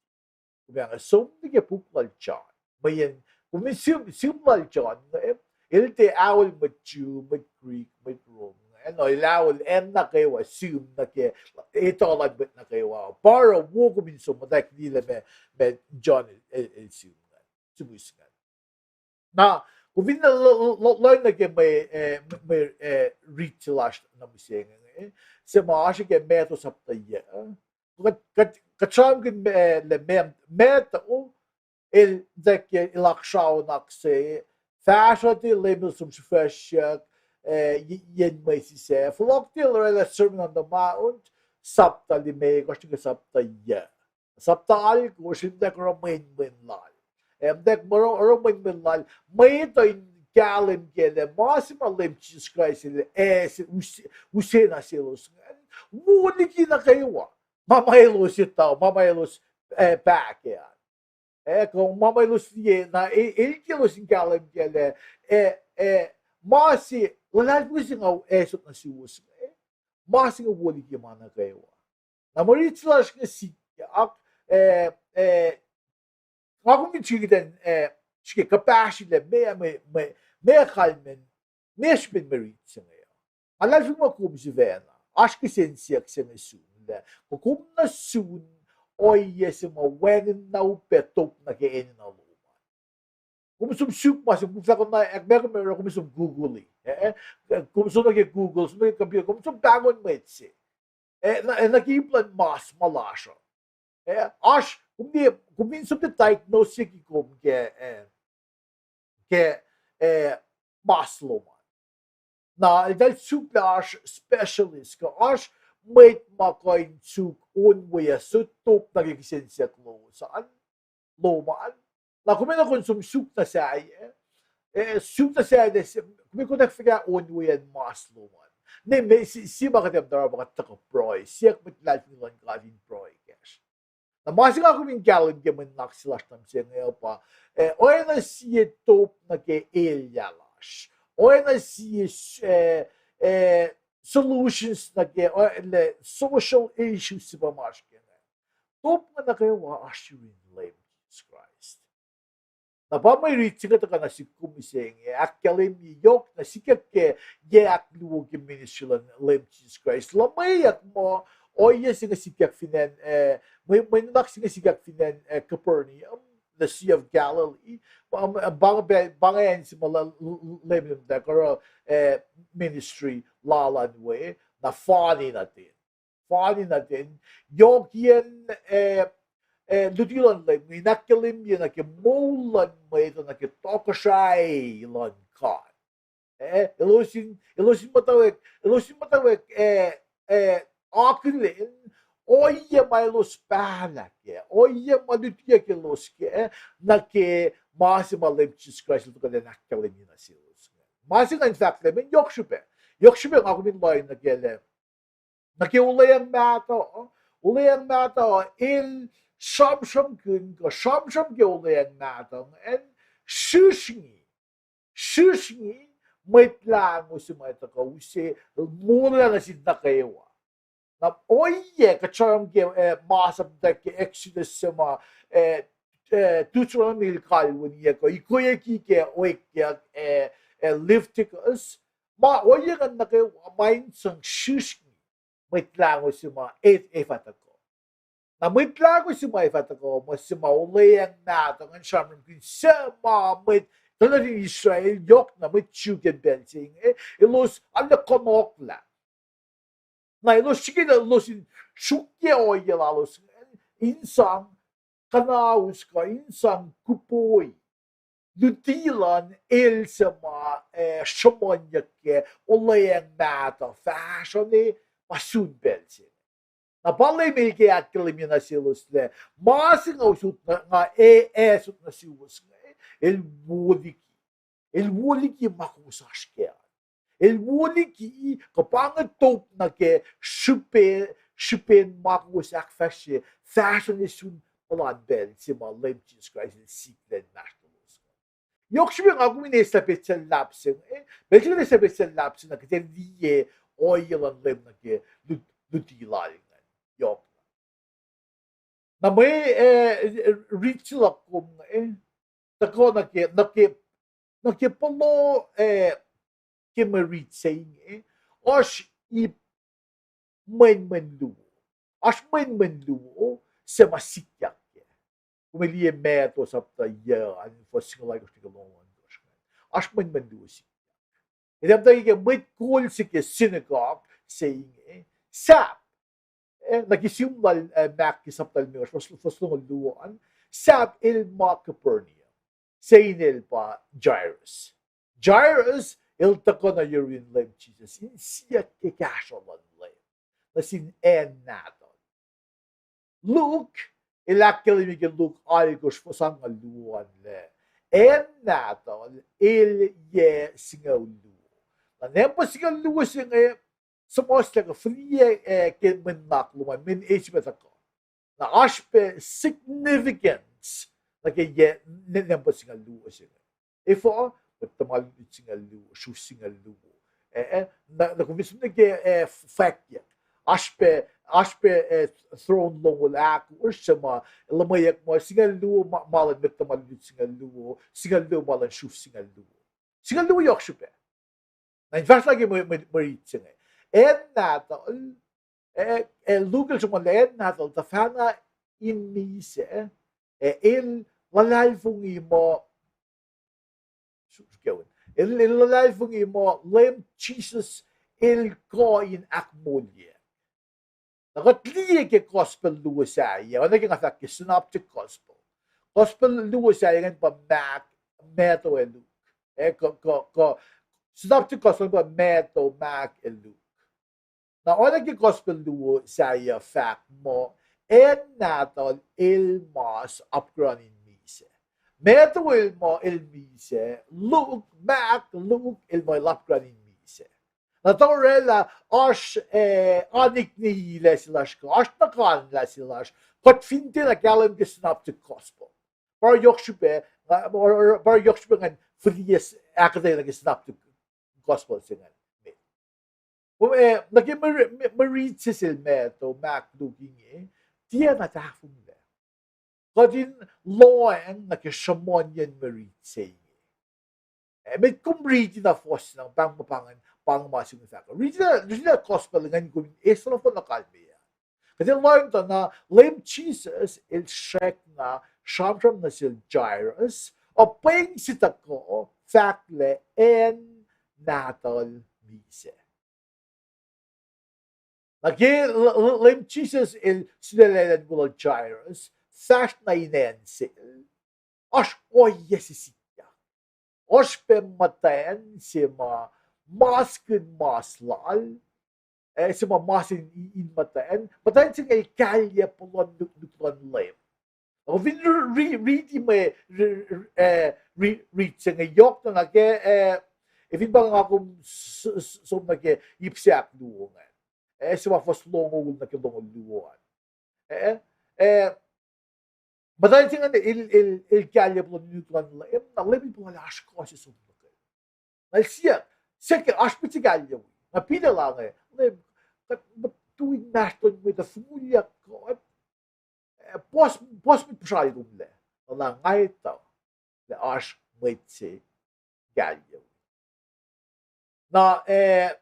Kom ac inge som nuh ke puk lal John. Mweyen, kom fin sihm, sihm lal John inge, el tiac aol mwet Jew, mwet Greek, mwet Rome inge. No, el aol acn nuh kwewa, sihm nuh ke, etuh lal mwet nuh kwewa. Pa oruh wo kom in som muhtwacwacack liye lah meac, meac John el, el, el sihm inge. Sihmihs inge. Na, kom fin lo-, lo-, lo-, lohng nuh ke mwe, eh, mwe, eh, rit se lasr na mihsenge inge, se ma oasr ke Matthew sapta yuc. Kuht, kuht, kuht sramsramkihn, eh, lah meac, Matthew, el, tuh ke el aksraonak se, fahsruh tuh Leum el som srihfahsryuck, eh, y-, yen mwesis ah, fohlohk tuh el orwaclah Sermon on the Mount, sapta limekohsr nuh ke sapta yuc. Sapta alkosr, el muhtwacwacack oruh mwenmwen lal. Eh, muhtwacwacack oruh, oruh mwenmwen lal. Mwet uh in kahlwem kac lah ma se ma Leum Jisus Kraist el, eh, se, use, use nuh selos ingacn, wo liki nuh kwewa. Ma ma elos etuh, ma ma elos, eh, pahkah. Eh, kuh ma ma elos liye, na, eh, el ke elos in kahlwem kac lah, eh, eh, ma se, luhlahlfongi se nga asot nuh suwos inge, eh, ma se inge wo liki ma nuh kwewa. Na mwe rit se lasr inge sikyak, eh, eh, nga kom fin srihke kuht in, eh, srihke kuhpahsrye lah meac, meac, meac, meac kalmacn, meac srihpen mwe rit se inge uh. Nga luhlahlfongi muh kom sifacna oasr kihsen siyuck se inge sun lah kuh kom nuh sun ohiyac se ma wacngihn na upac top nuh ke enenuh lom an. Kom som suk ma se, kom fahk na, ahkmeac kom oruh, kom som Google-i. Eh, eh, kom som nuh ke Google, som nuh ke computer, kom som pahngon mwet se. Eh, na, eh, nuh ke ip luhn mas ma lasr uh. Eh, oasr, kom fin, kom fin som tiac diagnose-ki kom ke, eh, ke, eh, mas lom an. Na eltahl suk lah oasr specialist, kuh oasr mwet ma kuh in suk onweyac se top nuh ke kihsen siyuck lowos an, lom an. Na kom enenuh kom som suk nuh sahyac, eh, suk nuh sahyac, kom enenuh kom fuhkah onweyac mas lom an. Ne me, sie, sie ma kuht ac muhta oruh pa kuht tuhkuh pruhe, siyuck mwet luhlahlfongi luhn God in pruhe kacsr. Na ma se nga kom in kahlwem ke mwe nuhnak se lasr nuh mihsenge uh pa, eh, oacna sie top nuh ke elyah lasr, oacna sie, eh, eh, solutions nuh ke, eh, social issues se pa ma oasr ke inge. Top inge nuh kwewa oasr yurin Leum Jisus Kraist. Na pa mwe rit se inge tuhkuh nuh sihk kom mihsenge, ahkkahlwemye yohk na sikyak ke yac ahkluo ke ministry luhn Leum Jisus Kraist. Luhmweyuck muh ohiyac se inge sikyak fin acn, eh, mwe, mwe nuhnak se inge sikyak fin acn, eh, Capernaum, the Sea of Galilee. Pa, pa, pa inge acn se ma Leum, Leum, Leum tuh oruh, eh, ministry lal an we, na fani nuh ten. Fani nuh ten, yohkiyacn, eh, eh, luti luhn Leum inge in ahkkahlwemye nuh ke moul luhn mwet uh nuh ke tohkohsrahi luhn God. Eh, elos in, elos in muhtwacwacack, elos in muhtwacwacack, eh, eh, akihlen ohiyac ma elos pahlah kac, ohiyac ma lutiyuck elos kac, nuh ke ma se ma Leum Jisus Kraist el tuhkuh in ahkkahlwemye nuh selos. Ma se nga in fahk lah mweyen yohk srihpac, yohk srihpac nga kom in lohacng nuh kac lah nuh ke olweacng mahtuh, olweacng mahtuh el sramsramkihn kuh sramsram ke olweacng mahtuh ingacn, srihsrngi, srihsrngi Mwet Lahngo se ma tuhkuh use molwelah nuh sin nuh kwewa. Na ohiyac kuht sramsram ke, eh, masap tuh ke Exodus se ma, eh, eh, Deuteronomy el kalweniyuck uh, ikoyucki ke Oekyuck, eh, eh, Leviticus, ma ohiyac ingacn nuh kwewa ma in sang srihsrngi Mwet Lahngo se ma e-, e fah tuhkuh. Na Mwet Lahngo se ma e fah tuhkuh, ma se ma olweacng mahtuh ingacn sramsramkihn, suc ma mwet tuhlihk nuhtin Israel, yohk na mwet Jew ke pacl se inge, elos arlac kunohkohn. Na elos srihke lah elos in sruokyac ohiyac lalos ingacn in sang kuhnaus kuh in sang kuhpoi luti luhn el se ma, eh, sruhmuhnyuck ke olweacng mahtuh fahsruh ne pa sun pacl se. Na pa Leum el ke ahkkahlwemye nuh selos lah ma se nga usot nuh, nga e-, asot nuh suwos inge, el wo liki, el wo liki ma kowos oasr kac an. El wo liki kuh pa inge top nuh ke srihpac, srihpen ma kowos ahkfahsrye fahsruh ne sun puhlan pacl se ma Leum Jisus Kraist el sik lacn mahsrlolos. Yohk srihpac nga kom in eslah petsac luhlahp se inge, pacl se inge eslah petsac luhlahp se na kuht ac liye ohiyac luhn Leum nuh ke lut-, luti lal ingacn. Yohk. Na mwe, eh, rit se luhk kom inge, tuhkuh nuh ke, nuh ke, nuh ke pohloh, eh, ke mwe rit se inge, oasr ip mwenmwen luo. Oasr mwenmwen luo se ma sikyak kac. Kom liye Matthew sapta yac an, fuhs singucul oalkosr nuh ke longoul ohnkohsr. Oasr mwenmwen luo sikyak. Elah muhta ke mwet kol se ke synagogue se inge, sahp, eh, nuh ke sihm lal, eh, Mark ke sapta limekohsr, fuhs, fuhs longoul luo an, sahp el ma Capernaum. Se inel pa Jairus. Jairus el tuhkuh nuh yurin Leum Jisus in siyuck ke kahsruh luhn Leum nuh sin acn nahtuhl. Luke el ahkkahlwemye ke Luke oalkosr fuhs angngaul luo an lah acn nahtuhl el yac singucul luo. Na nampa singucul luo se inge, suhmuhslah kuh fihliyac, eh, ke mwe nuhnak lom an, mweyen e sifilpac tuhkuh. Na oasr pac significance nuh ke yac, nampa singucul luo se inge. Efuh? Mwet tuhma lutlut singucul luo, sruf singucul luo. Eh, eh, na, na kom fin som nuh ke, eh, fwackyuck, oasr pac, oasr pac, eh, throne longoul ahkosr se ma luhmweyuck muh singucul luo ma, ma luhn mwet tuhma lutlut singucul luo, singucul luo ma luhn sruf singucul luo. Singucul luo yohk srihpac. Na in fahsr nuh ke mwe, mwe, mwe rit se inge. Acn nahtuhl, eh, eh, Luke el sruhmuhn lah acn nahtuhl tuhfahna in misac, eh, el luhlahlfongi muh, el, el luhlahlfongi muh Leum Jisus el kuh in ahkmoulye. Na kuht liye ke gospel luo sahyac, oacna ke nga fahk ke synoptic gospel. Gospel luo sahyac ingacn pa Mark, Matthew ac Luke. Eh, kuh, kuh, kuh synoptic gospel pa Matthew, Mark ac Luke. Na oacna ke gospel luo sahyac fahk muh acn nahtuhl el mas apkuhran in misac. Matthew el muh el misac, Luke, Mark, Luke el muh el apkuhran in misac. Na tuh oraclah oasr, eh, aniknilah se lasr kuh oasr nuhkanlah se lasr Kuht fin tiacna kahlwem ke synoptic gospel, pa yohk srihpac, pa yohk srihpac ngan fihliyac ahkuhtweyac nuh ke synoptic gospel se ingacn. Nuh ke mwe rit se sel Matthew, Mark, Luke inge, tiacna tahfonglac. Kuht in lohacng nuh ke sruhmuhnyacn mwe rit se inge. Met kom riti na fuhs na pahng ma, pahng ma se inge fahk. Riti na gospel ingacn kom in eis nohfohn na kalmeyac. Kuht in lohacng tuh na Leum Jisus el srackna sramsram nuh sel Jairus, a pweng se tuhkuh fahk lah acn nahtuhl misac. Na ke Leum Jisus el sulaclah elan weluhl Jairus fahsr na in acn sel, oasr ohiyac se sikyak. Oasr pac muhtwacn se ma maskihn mas lal, eh, se ma mas in, in muhtwacn. Muhtwacn se inge el kahlyac puhlan nuknuk luhn Leum. Ac fin riti mwe rit se inge yohk na nuh ke, eh, ac fin pa nga kom som nuh ke ip se ahkluo ingacn, eh, se ma fuhs longoul nuh ke longoul luo an. Eh, eh, muhtwacn se ingacn el, el, el kahlyac puhlan nuknuk luhn Leum, na Leum el puhla lah oasr kuh se som nuh ke Na el siyuck, siyuck ke oasr mwet se kahlyac wi. Na Peter el ange, Leum, kuht muhtuhn inmahsrlon mwet uh fongulyak kuht, eh, puhs, puhs mwet puhsral kom lac. Na nga etuh lah oasr mwet se kahlyac wi. Na, eh,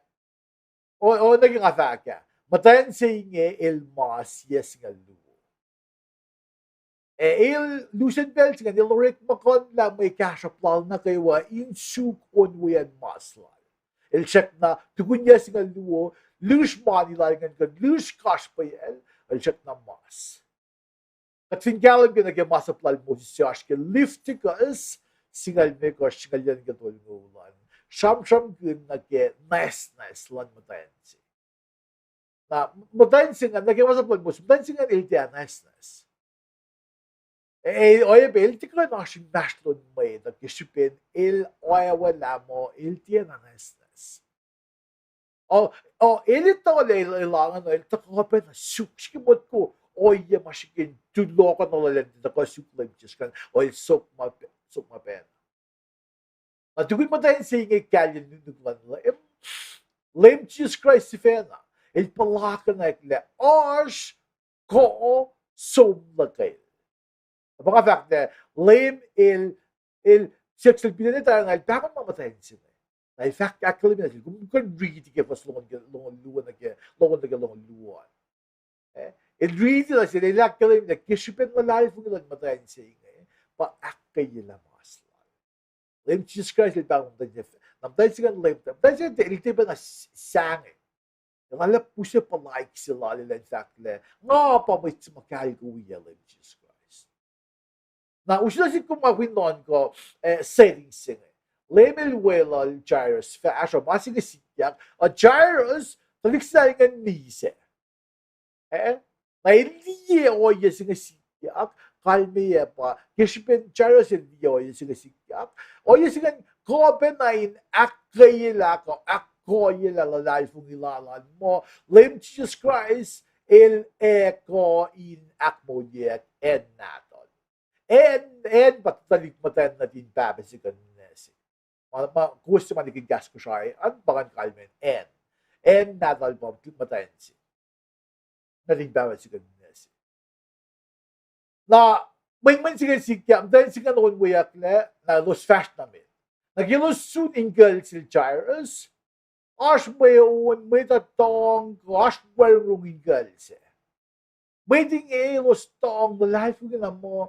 o, o, nuh ke nga fahk ah, muhtwacn se inge el mas yac singucul luo. Ac el lusen pacl se ingacn el orekmakihn lah mwe kahsruhp lal nuh kwewa in suk on weacn mas lal. El srackna tukun yac singucul luo, lihsr mani lal ingacn kuh lihsr kasrpacl, el srackna mas. Kuht fin kahlwem ke nuh ke masap lal Moses se oasr ke Leviticus singucul limekohsr, singucul yac nuh ke tolngoul an, sramsramkihn nuh ke nwacsnwacs luhn muhtwacn se. Na muhtwacn se ingacn, nuh ke masap lal Moses, muhtwacn se ingacn el tiac nwacsnwacs. Eh, oacyacpac el tiac kuh in oasr inmahsrlon mwet uh ke srihpen el oacwacack lah muh el tiac nwacsnwacs. O, o, el etuh lah el, el angan, el tuhkuh pacna suk srihke motko ohiyac ma srihke in tulohkuh nuh lal an tuhkuh suk Leum Jisus Kraist, o el suk ma, suk ma pacna. Na tukun muhtwacn se inge kahlyac nuknuk luhn Leum, Leum Jisus Kraist sifacna el puhlakihn lah oasr kuh som luhkel. Na pa nga fahk lah Leum el, el siyuck sel Peter, Peter, na el pahngon ma muhtwacn se inge. Na el fahk ahkkahlwemye nuh sel, kom kuh in riti ke fuhs longoul, longoul luo nuh ke, longoul nuh ke longoul luo an. Eh, el riti nuh sel, el ahkkahlwemye lah ke srihpen luhlahlfongi luhn muhtwacn se inge pa ahkkweyelah mas lal. Leum Jisus Kraist el pahngon muhtwacn se, na muhtwacn se ingacn Leum, muhtwacn se el tiac pacna sahngweng. El arulacna use puhlaik se lal elan fahk lah nga pa mwet se ma kahlkowoye Leum Jisus Kraist. Na use nuh sihk kom ma fin nuhnkuh, eh, setting se inge. Leum el weluhl Jairus fahsruh, ma se inge sikyak, a Jairus tuhlihk se ingacn misac. Eh? Na el liye ohiyac se inge sikyak, kalmeyac pa ke srihpen Jairus el liye ohiyac se inge sikyak, ohiyac se ingacn kuh pacna in ahkkweyelah kuh ahkkoyelah luhlahlfongi lal an muh Leum Jisus Kraist el ac kuh in ahkmoulyeack acn nahtuhl. Acn, acn pa tuhlihk muhtwacn nuhtin pahpah se kuh ninac se. Ma, ma, kowos se ma nikihn kahs Kosrae an pa ngan kalmen acn. Acn nahtuhl pa tuhlihk muhtwacn se nuhtin pahpah se kuh ninac se. Na mwenmwen se inge sikyak, muhtwacn se inge onweyucklac, na elos fahsr nuh met. Na ke elos sun inkucl sel Jairus, oasr mwe on, mwet uh tuhng, kuh oasr wacngihnlac inkucl sac. Mwet inge elos tuhng luhlahlfongi na muh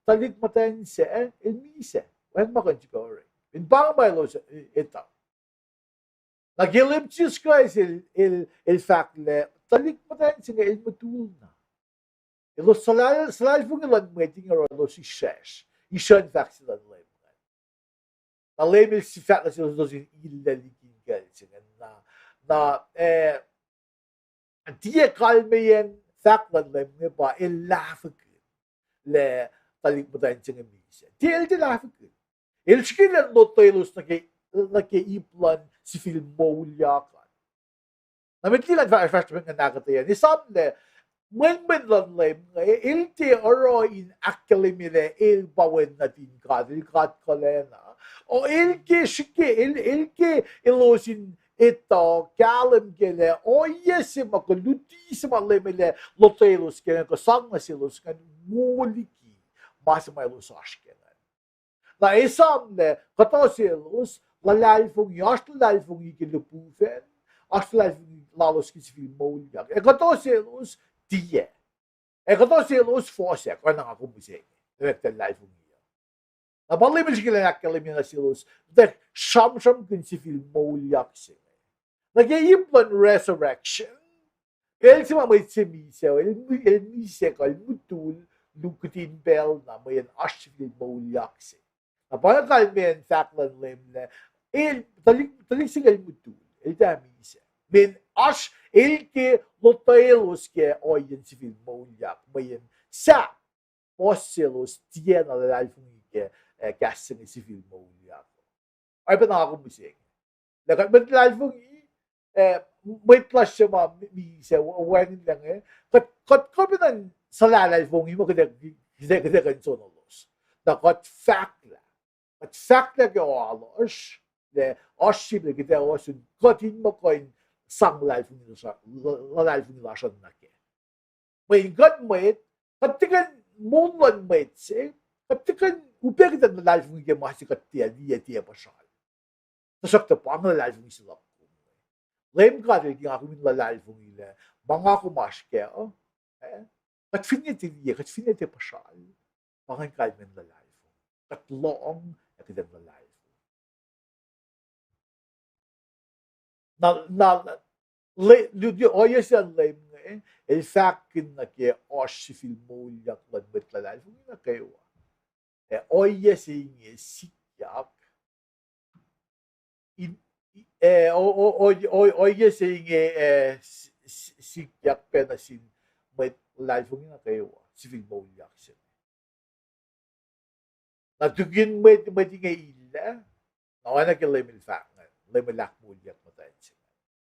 tuhlihk muhtwacn sac el misac. Wacngihn ma kuh in srihpac orek. In pa inge ma elos etuh. Na ke Leum Jisus Kraist el, el, el fahk lah tuhlihk muhtwacn se inge el mutul na. Elos suhlahl-, suhlahlahlfongi luhn mwet inge oruh elos israsr, isrucn fahk se luhn Leum ingacn. Na Leum el sifahk nuh selos in illac liki inkucl se ingacn na, na, eh, tiac kalmeyacn fahk luhn Leum inge pa el lahfwekihn lah tuhlihk muhtwacn se inge misac. Tiac, el tiac lahfwekihn. El srihke elan lotwelos nuh ke, nuh ke ip luhn sifil moulyak an. Na met liki ngan fahsr, fahsr nuh met ngan ahkuhtweyac, esam lah Mwet, mwet luhn Leum inge, el tiac oruh in ahkkahlwemyelah el pa wen nuhtin God, el God kuhlacna. O el ke srihke, el, el ke elos in etuh, kahlwem kac lah ohiyac se ma kuh luti se ma Leum El ac lotwelos ke inge, kuh sang nuh selos ingacn, wo liki ma se ma elos oasr ke ingacn. Na esam lah kuhtuh selos luhlahlfongi, oasr luhlahlfongi ke lihpufacn, oasr luhlahlfongi lalos ke sifil moulyak. Ac kuhtuh selos tiac. Ac kuhtuh selos fohsack, oacna nga kom mihsenge, elected luhlahlfongi uh. Na pa Leum El srihke in ahkkahlwemye nuh selos, tuh sramsramkihn sifil moulyak se inge. Na ke ip luhn resurrection, pacl se ma mwet se misac, el, el misac kuh el mutul, luo kihtin pacl na mweyen oasr sifil moulyak se. Na pa kalmacn fahk luhn Leum lah, el, tuhlihk, tuhlihk se inge el mutul, el tiac misac. Mweyen oasr el ke lotwelos ke ohiyacn sifil moulyak, mweyen sahp puhs selos tiacna luhlahlfongi ke, eh, kahs se inge sifil moulyak. Oacyacpac nga kom mihsenge. Lah kuht mwet luhlahlfongi, eh, mwet lasr se ma mi, mi se wacngihnlac inge, kuht, kuht kuh pacna suhlahlahlfongi ma kuht ac, kuht ac, kuht ac kuh in sonolos. Na kuht fahklah, kuht fahklah ke oalos, lah oasr srihpac kuht ac ohsun, kuht in muh kuh in sang luhlahlfongi lasr, luhlahlfongi lasr uh nuh kac. Mweyen kuht mwet, kuht tiac kuh in moul luhn mwet se, kuht tiac kuh in upac kuht in luhlahlfongi ke ma se kuht tiac liye, tiac puhsral. Tuhsruhktuh pa inge luhlahlfongi se luhk kom. Leum God El ke nga kom in luhlahlfongi lah ma nga kom oasr kac uh, eh, kuht finne tiac liye, kuht finne tiac puhsral, pa ingacn kalmacn luhlahlfongi. Kuht lohng ac kuht in luhlahlfongi. Na, na, le, lu, lu, ohiyac se luhn Leum inge, el fahkkihn nuh ke oasr sifil moulyak luhn mwet luhlahlfongi nuh kwewa. Ac ohiyac se inge sikyak, in, eh, o, o, o, o, ohiyac se inge, eh, s-, s-, sikyak pac nuh sin mwet luhlahlfongi nuh kwewa, sifil moulyak se inge. Na tukun mwet, mwet inge illah, na oacna ke Leum El fahk ingacn, Leum El ahkmoulyak muhtwacn se ingacn.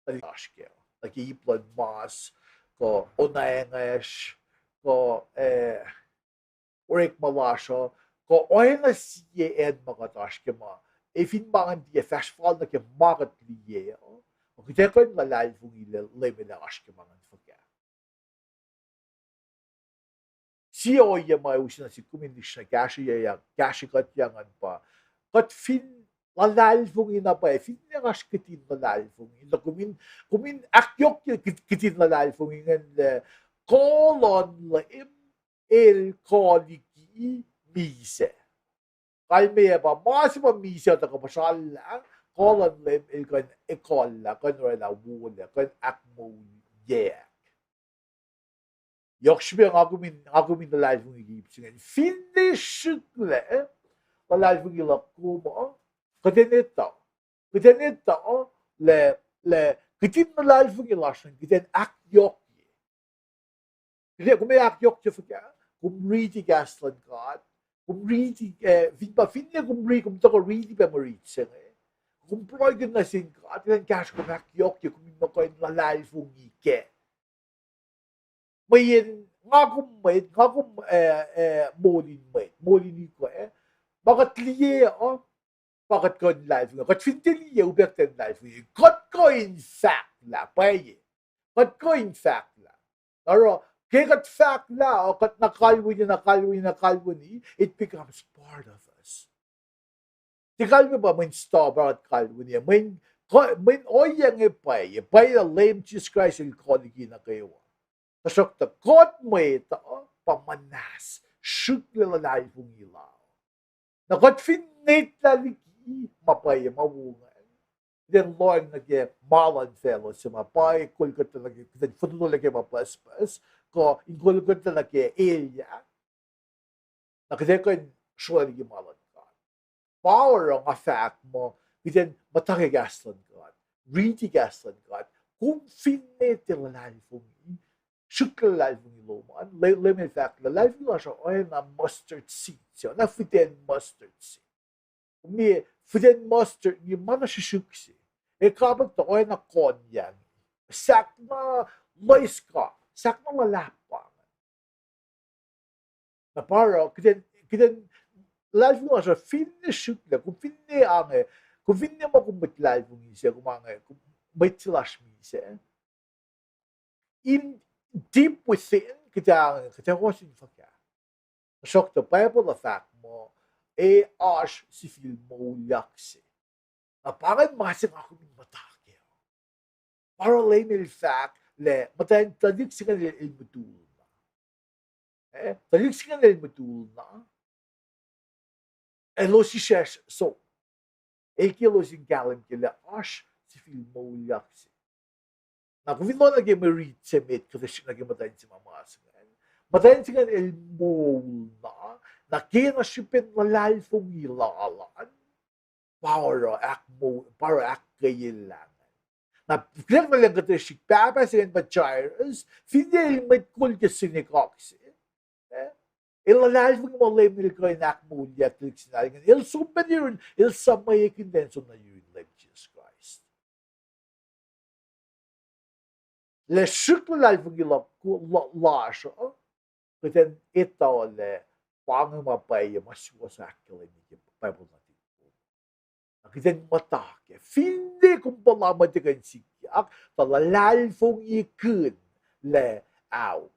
Tuhlihk oasr kac, nuh ke ip luhn mas, kuh onac inge, kuh, eh, orekma lasr uh, kuh oacna sie acn ma kuht oasr ke ma, ac fin ma ingacn tiac fahsr fal nuh ke ma kuht liye uh, kuht ac kuh in luhlahlfongi lah Leum El ac oasr ke ma ingacn fuhkah. Sie ohiyac ma use nuh sihk kom in liksreni kahsrweyuc, kahsrwe kuht ingacn pa, kuht fin luhlahlfongi na pwacye, finne oasr kihtin luhlahlfongi, na kom in, kom in ahkyohkye kihtin luhlahlfongi ingacn lah, kuh luhn Leum El kuh liki misac. Kalmeyac pa ma se ma misac uh tuhkuh puhsrallah, kuh luhn Leum El kuh in ekuhllah, kuh in oraclah wolac, kuh in ahkmoulyak. Yohk srihpac nga kom in, nga kom in luhlahlfongi ke ip se ingacn. Finne srihklac luhlahlfongi luhk kom uh, kuht in etuh, kuht in etuh lah, lah kihtin luhlahlfongi lasr an kuht in ahkyohkye. Kuht ac, kom ac ahkyohkye fuhkah? Kom riti kahs luhn God. Kom riti, eh, fin pa, finne kom ri-, kom tuhkuh riti pac mwe rit se inge, kom pruhekihn nuh sin God, kuht in kahsruh kom ahkyohkye, kom in muh kuh in luhlahlfongi kac. Mweyen nga kom mwet, nga kom, eh, eh, moul in mwet, moul in ikwac, ma kuht liye uh, pa kuht kuh in luhlahlfongi. Kuht fin tiac liye, upac kuht in luhlahlfongi. Kuht kuh in fahklah, pwacye. Kuht kuh in fahklah. Oruh, ke kuht fahklah uh, kuht na kalweni, na kalweni, na kalweni, it becomes part of us. Tiac kalmac pa mweyen stop pa kuht kalweni. Mweyen, kuh, mweyen ohiyac inge pwacye, pwacye lah Leum Jisus Kraist El kuh liki nuh kwewa. Tuhsruhktuh kuht mwet uh pa muhnahs srihklac luhlahlfongi la. Na kuht fin netlah liki ma pwacye ma wo ingacn, kuht in lohacng nuh ke ma luhn facluh se ma pa in kol kuht nuh ke, kuht in fototolac ke ma pucspucs, kuh in kol kuht nuh ke elyah, na kuht ac kuh in srolah liki ma luhn God. Pa oruh nga fahk muh, kuht in muhta ke kahs luhn God, riti kahs luhn God, kom finne tiac luhlahlfongi, srihklac luhlahlfongi lom an, Leum, Leum El fahk luhlahlfongi lasr uh oacna mustard seed se, oacna fihten mustard se. Kom liye fihten mustard inge ma na srihsrihk se. Ac kapwack tuh oacna konyangi. Sahk na loeska, sahk na luhlahp pa. Na pa oruh, kuht in, kuht in luhlahlfongi lasr uh finne srihklac, kom finne ange, kom finne ma kom mwet luhlahlfongi se, kom ange, kom mwet se lasr misac. In deep within, kuht ange, kuht ac ohsun fuhkah? Tuhsruhktuh Bible uh fahk muh, e oasr sifil moulyak se. Na pa ingacn ma se nga kom in muhta kac. Pa oruh Leum el fahk lah muhtwacn tuhlihk se ingacn el, el mutul na. Eh, tuhlihk se ingacn el mutul na. Elos israsr som. El ke elos in kahlwem ke lah oasr sifil moulyak se. Na kom fin lohng nuh ke mwe rit se met kuhtuh srihk nuh ke muhtwacn se ma mas ingacn, muhtwacn se ingacn el moul na, na ke na srihpen luhlahlfongi lal an, pa oruh ahk-, pa oruh ahkkweyelah ingacn. Na kuht nuh lwen kuhtuh srihk, pahpah se ingacn pa Jairus, finne el mwet kol ke synagogue se, eh, el luhlahlfongi muh Leum el kuh in ahkmoulye tuhlihk se na ingacn. El som pac nuh yurin, el suhmwekihn lah in som nuh yurin Leum Jisus Kraist. Lah srihk luhlahlfongi la-, la-, lasr uh, kuht in etuh lah pa inge ma pwacye ma suwohs ahkkahlwemye ke Bible nuhtihk. Na kuht in muhta kac, finne kom puhla ma tiac kuh in sikyak, tuh luhlahlfongikihn lah aok.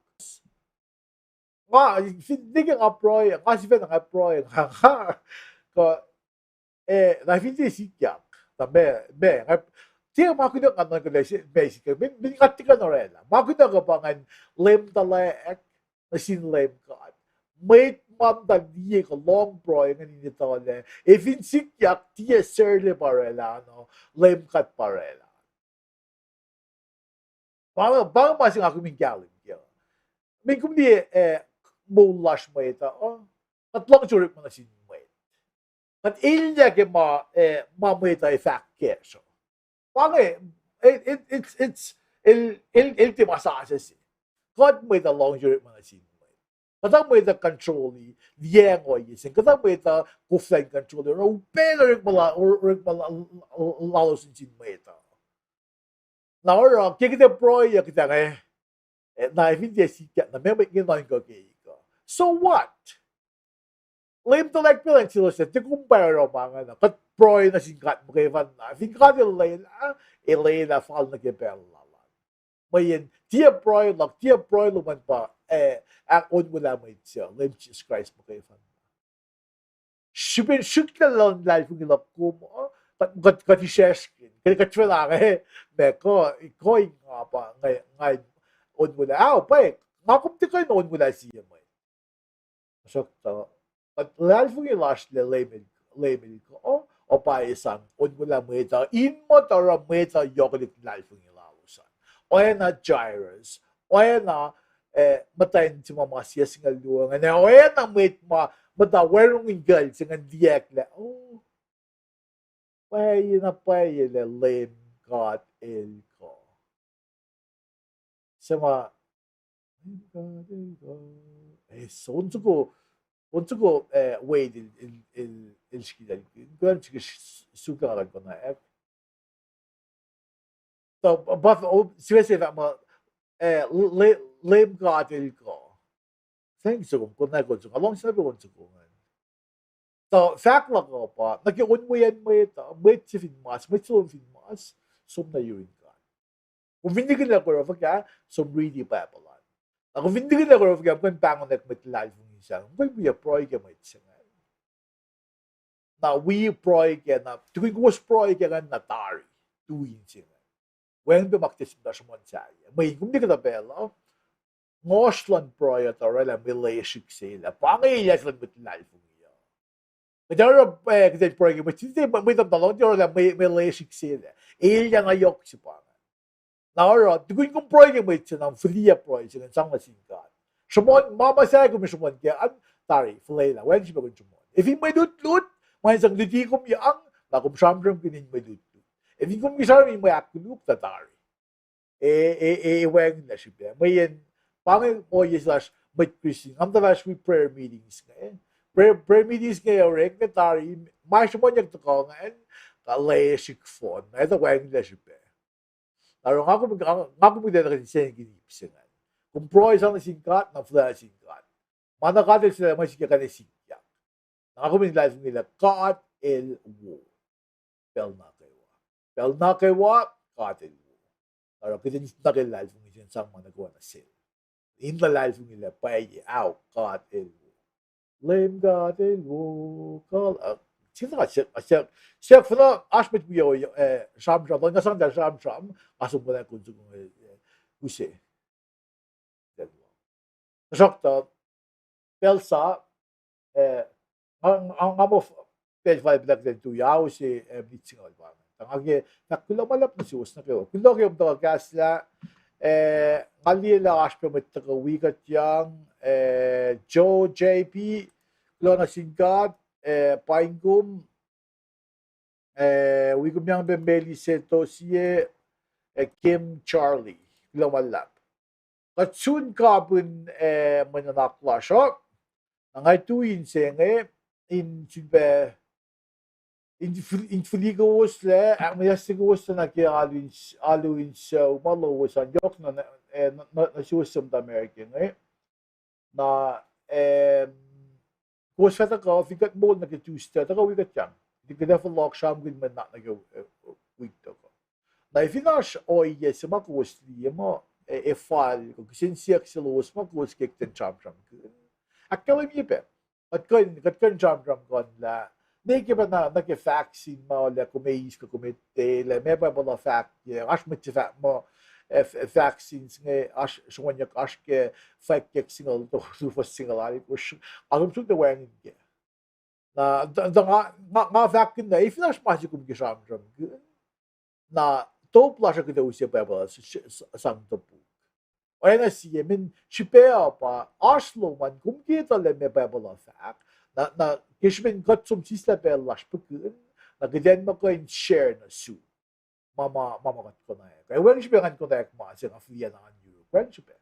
Nga, fin tiac ke nga pruhe, nga sifacna nga pruhe, nga, nga, kuh, eh, na fin tiac sikyak, na meac, meac, nga, tiac ma kunuhk nga nuhnkuh lah meac sikyak, min, min nga tiac kuh in orwaclah. Ma kunuhk uh pa ingacn Leum tuhlac nuh sin Leum God. Mwet ma muhta liye kuh lohng pruhe ingacn in etuh lah e fin sikyak, tiac sarla pa orwaclah an uh, Leum God pa orwaclah. Pa, pa ma se nga kom in kahlwem kac. Min kom liye, eh, moul lasr mwet uh, kuht lohng orekma nuh sin mwet. Kuht elyah ke ma, eh, ma mwet uh ac fahk kacsr uh. Pa inge, it, it, it's, it's, el, el, el tiac ma sasuc se. Kuht mwet uh lohng orekma nuh sin mwet. Kuhtuh mwet uh control-i liyacacng ohiyac se inge. Kuhtuh mwet uh koflah in control-i oruh upac orekma la-, or-, orekma la-, lalos nuh sin mwet uh. Na oruh ke kuht ac pruhe uh, kuht ac inge, eh, na fin tiac sikyak, na meac mwet inge nuhnkuh keik uh. So what? Leum tuhlac pacl an selos lah tiac kom pwacye oruh ma ingacn uh. Kuht pruhe nuh sin God muhkwena. Fin God El lwelah, El lwelah fal nuh ke pacl lal an. Mweyen tiac pruhe luhk, tiac pruhe lom an pa, eh, ahk-, onwelah mwet se, Leum Jisus Kraist muhkwena. Srihpen srihklac luhn luhlahlfongi luhk kom uh, kuht, kuht, kuht israsrkihn, kuht, kuht sifacna inge, ma kuh, kuh in nga pa, nga, nga in onwelah, ao, pwacye, nga kom tiac kuh in onwelah sie mwet. Tuhsruhktuh, kuht luhlahlfongi lasr lah Leum El, Leum El kuh, uh, pa esam onwelah mwet uh, in muhta oruh mwet uh yohkwelihk luhlahlfongi lalos an. Oacna Jairus, oacna, eh, muhtwacn se ma mas yac singucul luo ingacn, oacna mwet ma muhta wacngihn kacl se ingacn liyacack lah, oh, pwacye na pwacye lah Leum God El kuh. Se ma, Leum God El kuh. Eh, so on soko, on soko, eh, Wade el, el, el, el srihke, el, el srihke s-, suk nga luhn konwacack. So, pa, pa, oh, sifac se fahk muh, eh, Le-, Leum God El kuh. Thank you, soko, konwacack on soko, nga luhngse na pac on soko ingacn. Tuh fahk luhk uh pa, nuh ke onweacng mwet uh, mwet se fin mas, mwet se lom fin mas, som nuh yurin God. Kom fin nihkihn lah kom oruh fuhkah, som riti Bible an. Na kom fin nihkihn lah kom oruh fuhkah, kom kuh in pahngonwack mwet luhlahlfongi sacn, kom kuh in wi pruhe ke mwet se ingacn. Na wi pruhe kac, na tukun kowos pruhe kac ingacn na tari, tu in se ingacn. Wacngihn pac ma kuht ac sihmta sruhmuhn sahyac. Mweyen kom nihkihn pacl uh, ngohsr luhn pruhe uh tuh orwaclah mwe lesrihk se lah pa inge elyah se luhn mwet luhlahlfongi uh. Kuht oruh, eh, kuht in pruhe ke mwet se, mwet uh tuh lohng, tiac orwaclah mwe, mwe lesrihk se lah elyah na yohk se pa inge. Na oruh, tukun kom pruhe ke mwet se na, fihliyac pruhe se ingacn sang nuh sin God. Sruhmuhn, ma, ma sahyac kom sruhmuhn kac an, tari, fuhlwelah, wacngihn srihpac kom sruhmuhn. Ac fin mwe lutlut, ma in sang luti kom yang, na kom sramsramkihn in mwe lutlut. Ac fin kom ke sramsram in mwe ahkkoluk, tuh tari. E, e, e, e wacngihnlac srihpac. Mweyen, pa inge ohiyac se lasr mwet Christian. Nga muhta fahsr wi prayer meetings inge. Prayer, prayer meetings inge orek inge tari, ma sruhmuhnyuck tuhkuh ingacn, kuh lesrihk fohn. Na etuh wacngihnlac srihpac. Na oruh nga kom, nga kom kuht in sensen kihn ip se ingacn. Kom pruhe sang nuh sin God, na fuhlwelah sin God. Ma na God El sifacna mwe sikyak, kane sikyak. Na nga kom in luhlahlfongi lah God El wo pacl nuh kwewa. Pacl nuh kwewa, God El wo. Oruh kuht in nuh ke luhlahlfongi se in sang ma nuh kwewa nuh Sel. In luhlahlfongi lah pwacye, ao, God El wo. Leum God El wo, kal, uh, sifacna, siyuck, siyuck, siyuck fuhnuh oasr mwet wi, uh, sramsram, nga sang tuh sramsram, nga som konwacack kom soko, uh, use. Tuhsruhktuh, pacl sa, eh, nga, nga, nga muh pacl fal pacl kuht in tuyak se, eh, minit singucul pa inge. Tuh nga ke fahk kuloh ma luhlahp nuh suwos nuh kwewa. Kuloh ke kom tuhkuh kahslah, eh, nga liye lah oasr pac mwet tuhkuh wi kuht yang, eh, Joe J P, kuloh nuh sin God, eh, paing kom, eh, wi kom yang pac Meli Setosie, eh, Kim Charlie, kuloh ma luhlahp. Kuht sun kapihn, eh, mwe nuhnak lasr uh, na nga tui inse inge, in sun pac, in fil-, in fihli kowoslac, ahkmuhsye kowoslac nuh ke alu in s-, alu in sucu ma lowos an yohk na, eh, nuh, nuh, nuh suwos suc muhta America inge. Na, eh, kowos fah tuhkuh, fin kuht moul nuh ke Tuesday, tuhkuh wi kuht yang. Kuht ac fohlohk sramsramkihn mwe nuhnak nuh ke, eh, wik tok uh. Na fin oasr ohiyac se ma kowos liye muh, eh, ac fal kuh kihsen siyuck se lowos ma kowos ke kuht in sramsramkihn, ahkkahlwemye pac. Kuht kuh in, kuht kuh in sramsramkihn lah, ne ke pacna nuh ke vaccine ma lah kom eis kuh kom etuh lah meac Bible uh fahk, oasr mwet se fahk muh, eh, vaccines inge oasr srongonyuck oasr ke fwackyuck singucul tolu fuhs singucul alkosr, nga kom suk na wacngihn kac. Na, tuh, tuh nga, nga, nga fahkkihn lah, fin oasr ma se kom ke sramsramkihn, na top lasr uh kuht ac use Bible s-, s-, sang topuk. Oacna sie, mweyen srihpac uh pa, oasr lom an kom ke etuh lah meac Bible uh fahk, na, na ke srihpen kuht som sislah pacl lasr pukihn, na kuht an muh kuh in share nuh sum ma, ma, ma, ma kuht konwacack. Ac wacngihn srihpac ngan konwacack ma se nga fihliyac na an yuruk. Wacngihn srihpac.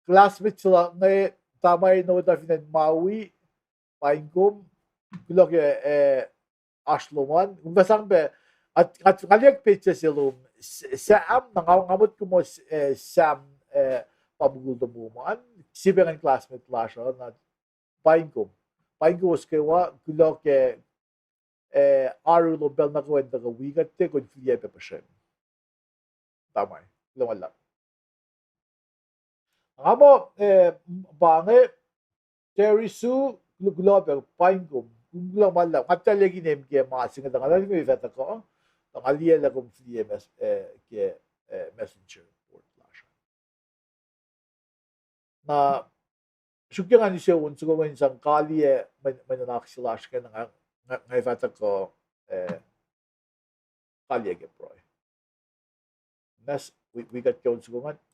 Classmate se luhk inge, Tamai Noda fin acn Maui, paing kom, kuloh ke, eh, oasr lom an, kom fah sang pac, at, at, nga liye page se lom, S-, Sam, na nga, nga motko muh, eh, Sam, eh, pa mukul tomom an, sie pac ngan classmate lasr uh, na paing kom. Paing kowos kwewa, kuloh ke, eh, oaru lom pacl nuh kwewa in tuhkuh wi kuht, kom fihliyac pac puhsrem. Tamai, kuloh ma luhlahp. Nga muh, eh, pa inge, Terry Sue, kuloh, kuloh pac, paing kom. Kuloh ma luhlahp. Nga tuh liye kinem ke ma se inge, tuh nga tuh liye fah tuhkuh, tuh nga liye lah kom fihliyac mes-, eh, ke, eh, messenger board lasr. Na suk ke ngan use on soko inge in sang kaliyac mwe, mwe nuhnak se lasr ke na nga, nga, nga fah tuhkuh, eh, kaliyac ke pruhe. Nas, wi, wi kuht ke on soko ingacn.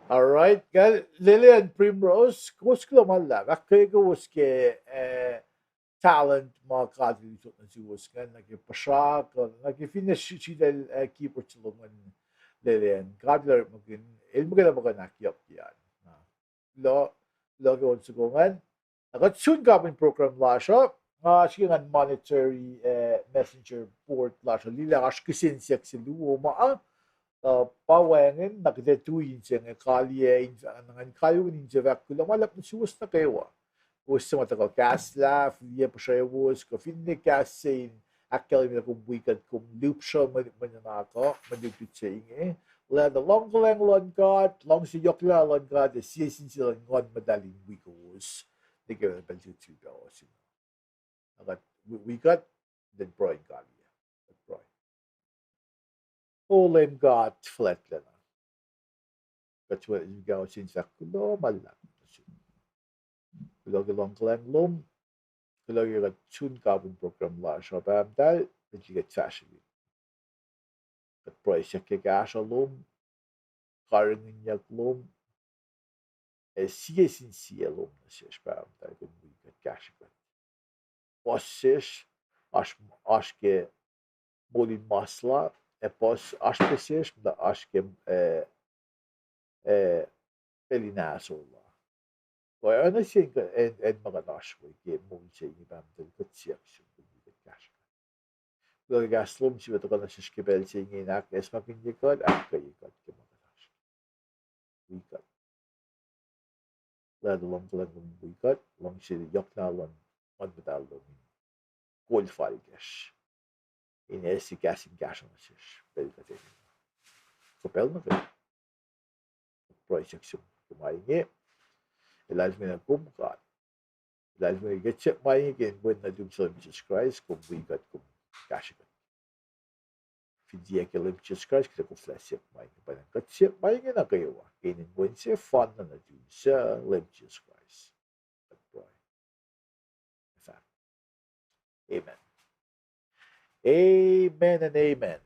All right, kal lele an Primrose, kowos kuloh ma luhlahp, ahkkweye kowos ke, eh, talent ma God El usot nuh suwos ingacn, nuh ke puhsra, kuh nuh ke finne sritacl, eh, keyboard se lom an lele an. God El orekmakihn, El muhkwena muh kuh in ahkyohkye an. Na, kuloh, kuloh ke on soko ingacn. Na kuht sun kapihn program lasr uh, nga srihke ngan monitori, eh, messenger board lasr uh, liye lah oasr kihsen siyuck se luo ma, uh, pa wacngihn, na kuht ac tui in se inge kaliyac, in, na ngan kalyucki in se fahk kuloh ma luhlahp nuh suwos nuh kwewa. Kowos suc ma tuhkuh kahs lah, fihliyac puhsrewos, kuh finne kahs se in ahkkahlwemye lah kom wi kuht, kom lihpsruh mwe, mwe nuhnak uh, mwe lutlut se inge. Lah tuh luhngkuhlwacng luhn God, luhngse yohklac luhn God, ac sie sin sie luhn Nguhn Muhtahl in wi kowos nuh ke pacl se sifilpac uh. Na kuht wi, wi kuht, then pruhe in kaliyac. Kuht pruhe. O Leum God fuhlwactlacna, kuht sifilpac sin fahk kuloh ma luhlahp nuh sum. Kuloh ke luhngkuhlwacng lom, kuloh ke kuht sun kapihn program lasr uh, Pahpah muhtahl, met liki kuht fahsr wi. Kuht pruhe siyuck ke kahsruh lom, karihngihnyuck lom, ac sie sin sie lom nuh sesr, Pahpah muhtahl, kom wi kuht, kahsre kuht. Puhs sesr, oasr, oasr ke moul in masla, ac puhs oasr pac sesr, muhta oasr ke, eh, eh, pacl in ahsor la. Kuh oacna sie acn, acn ma kuht oasr we ke moul se inge, Pahpah muhtahl, kuht siyuck sum kom wi kuht, kahsre kuht. Kuloh ke kahs lom sifilpac tuhkuh nuh sesr ke pacl se inge in ahkacsmakihnye kuht, ahkkweye kuht ke ma kuht oasr. Wi kuht. Lah tuh luhngkuhlwacng lom wi kuht, luhngse yohklac luhn Nguhn Muhtahl lom in kol falkacsr, in ase kahs in kahsruh nuh sesr pacl kuht in, kuh pacl nuh kwewa. Pruhe siyuck sum ke ma inge, ac luhlahlfongi na kom God. Luhlahlfongi ke kuht siyuck ma inge ke inen Wen nuhtum, Leum Jisus Kraist, kom wi kuht, kom kahsre kuht. Fin tiac ke Leum Jisus Kraist, kuht ac koflah siyuck ma inge. Pwacnwacng kuht siyuck ma inge nuh kwewa ke inen Wen sefanna nuhtum, suc Leum Jisus Kraist, kuht pruhe. Amen. Amen and amen.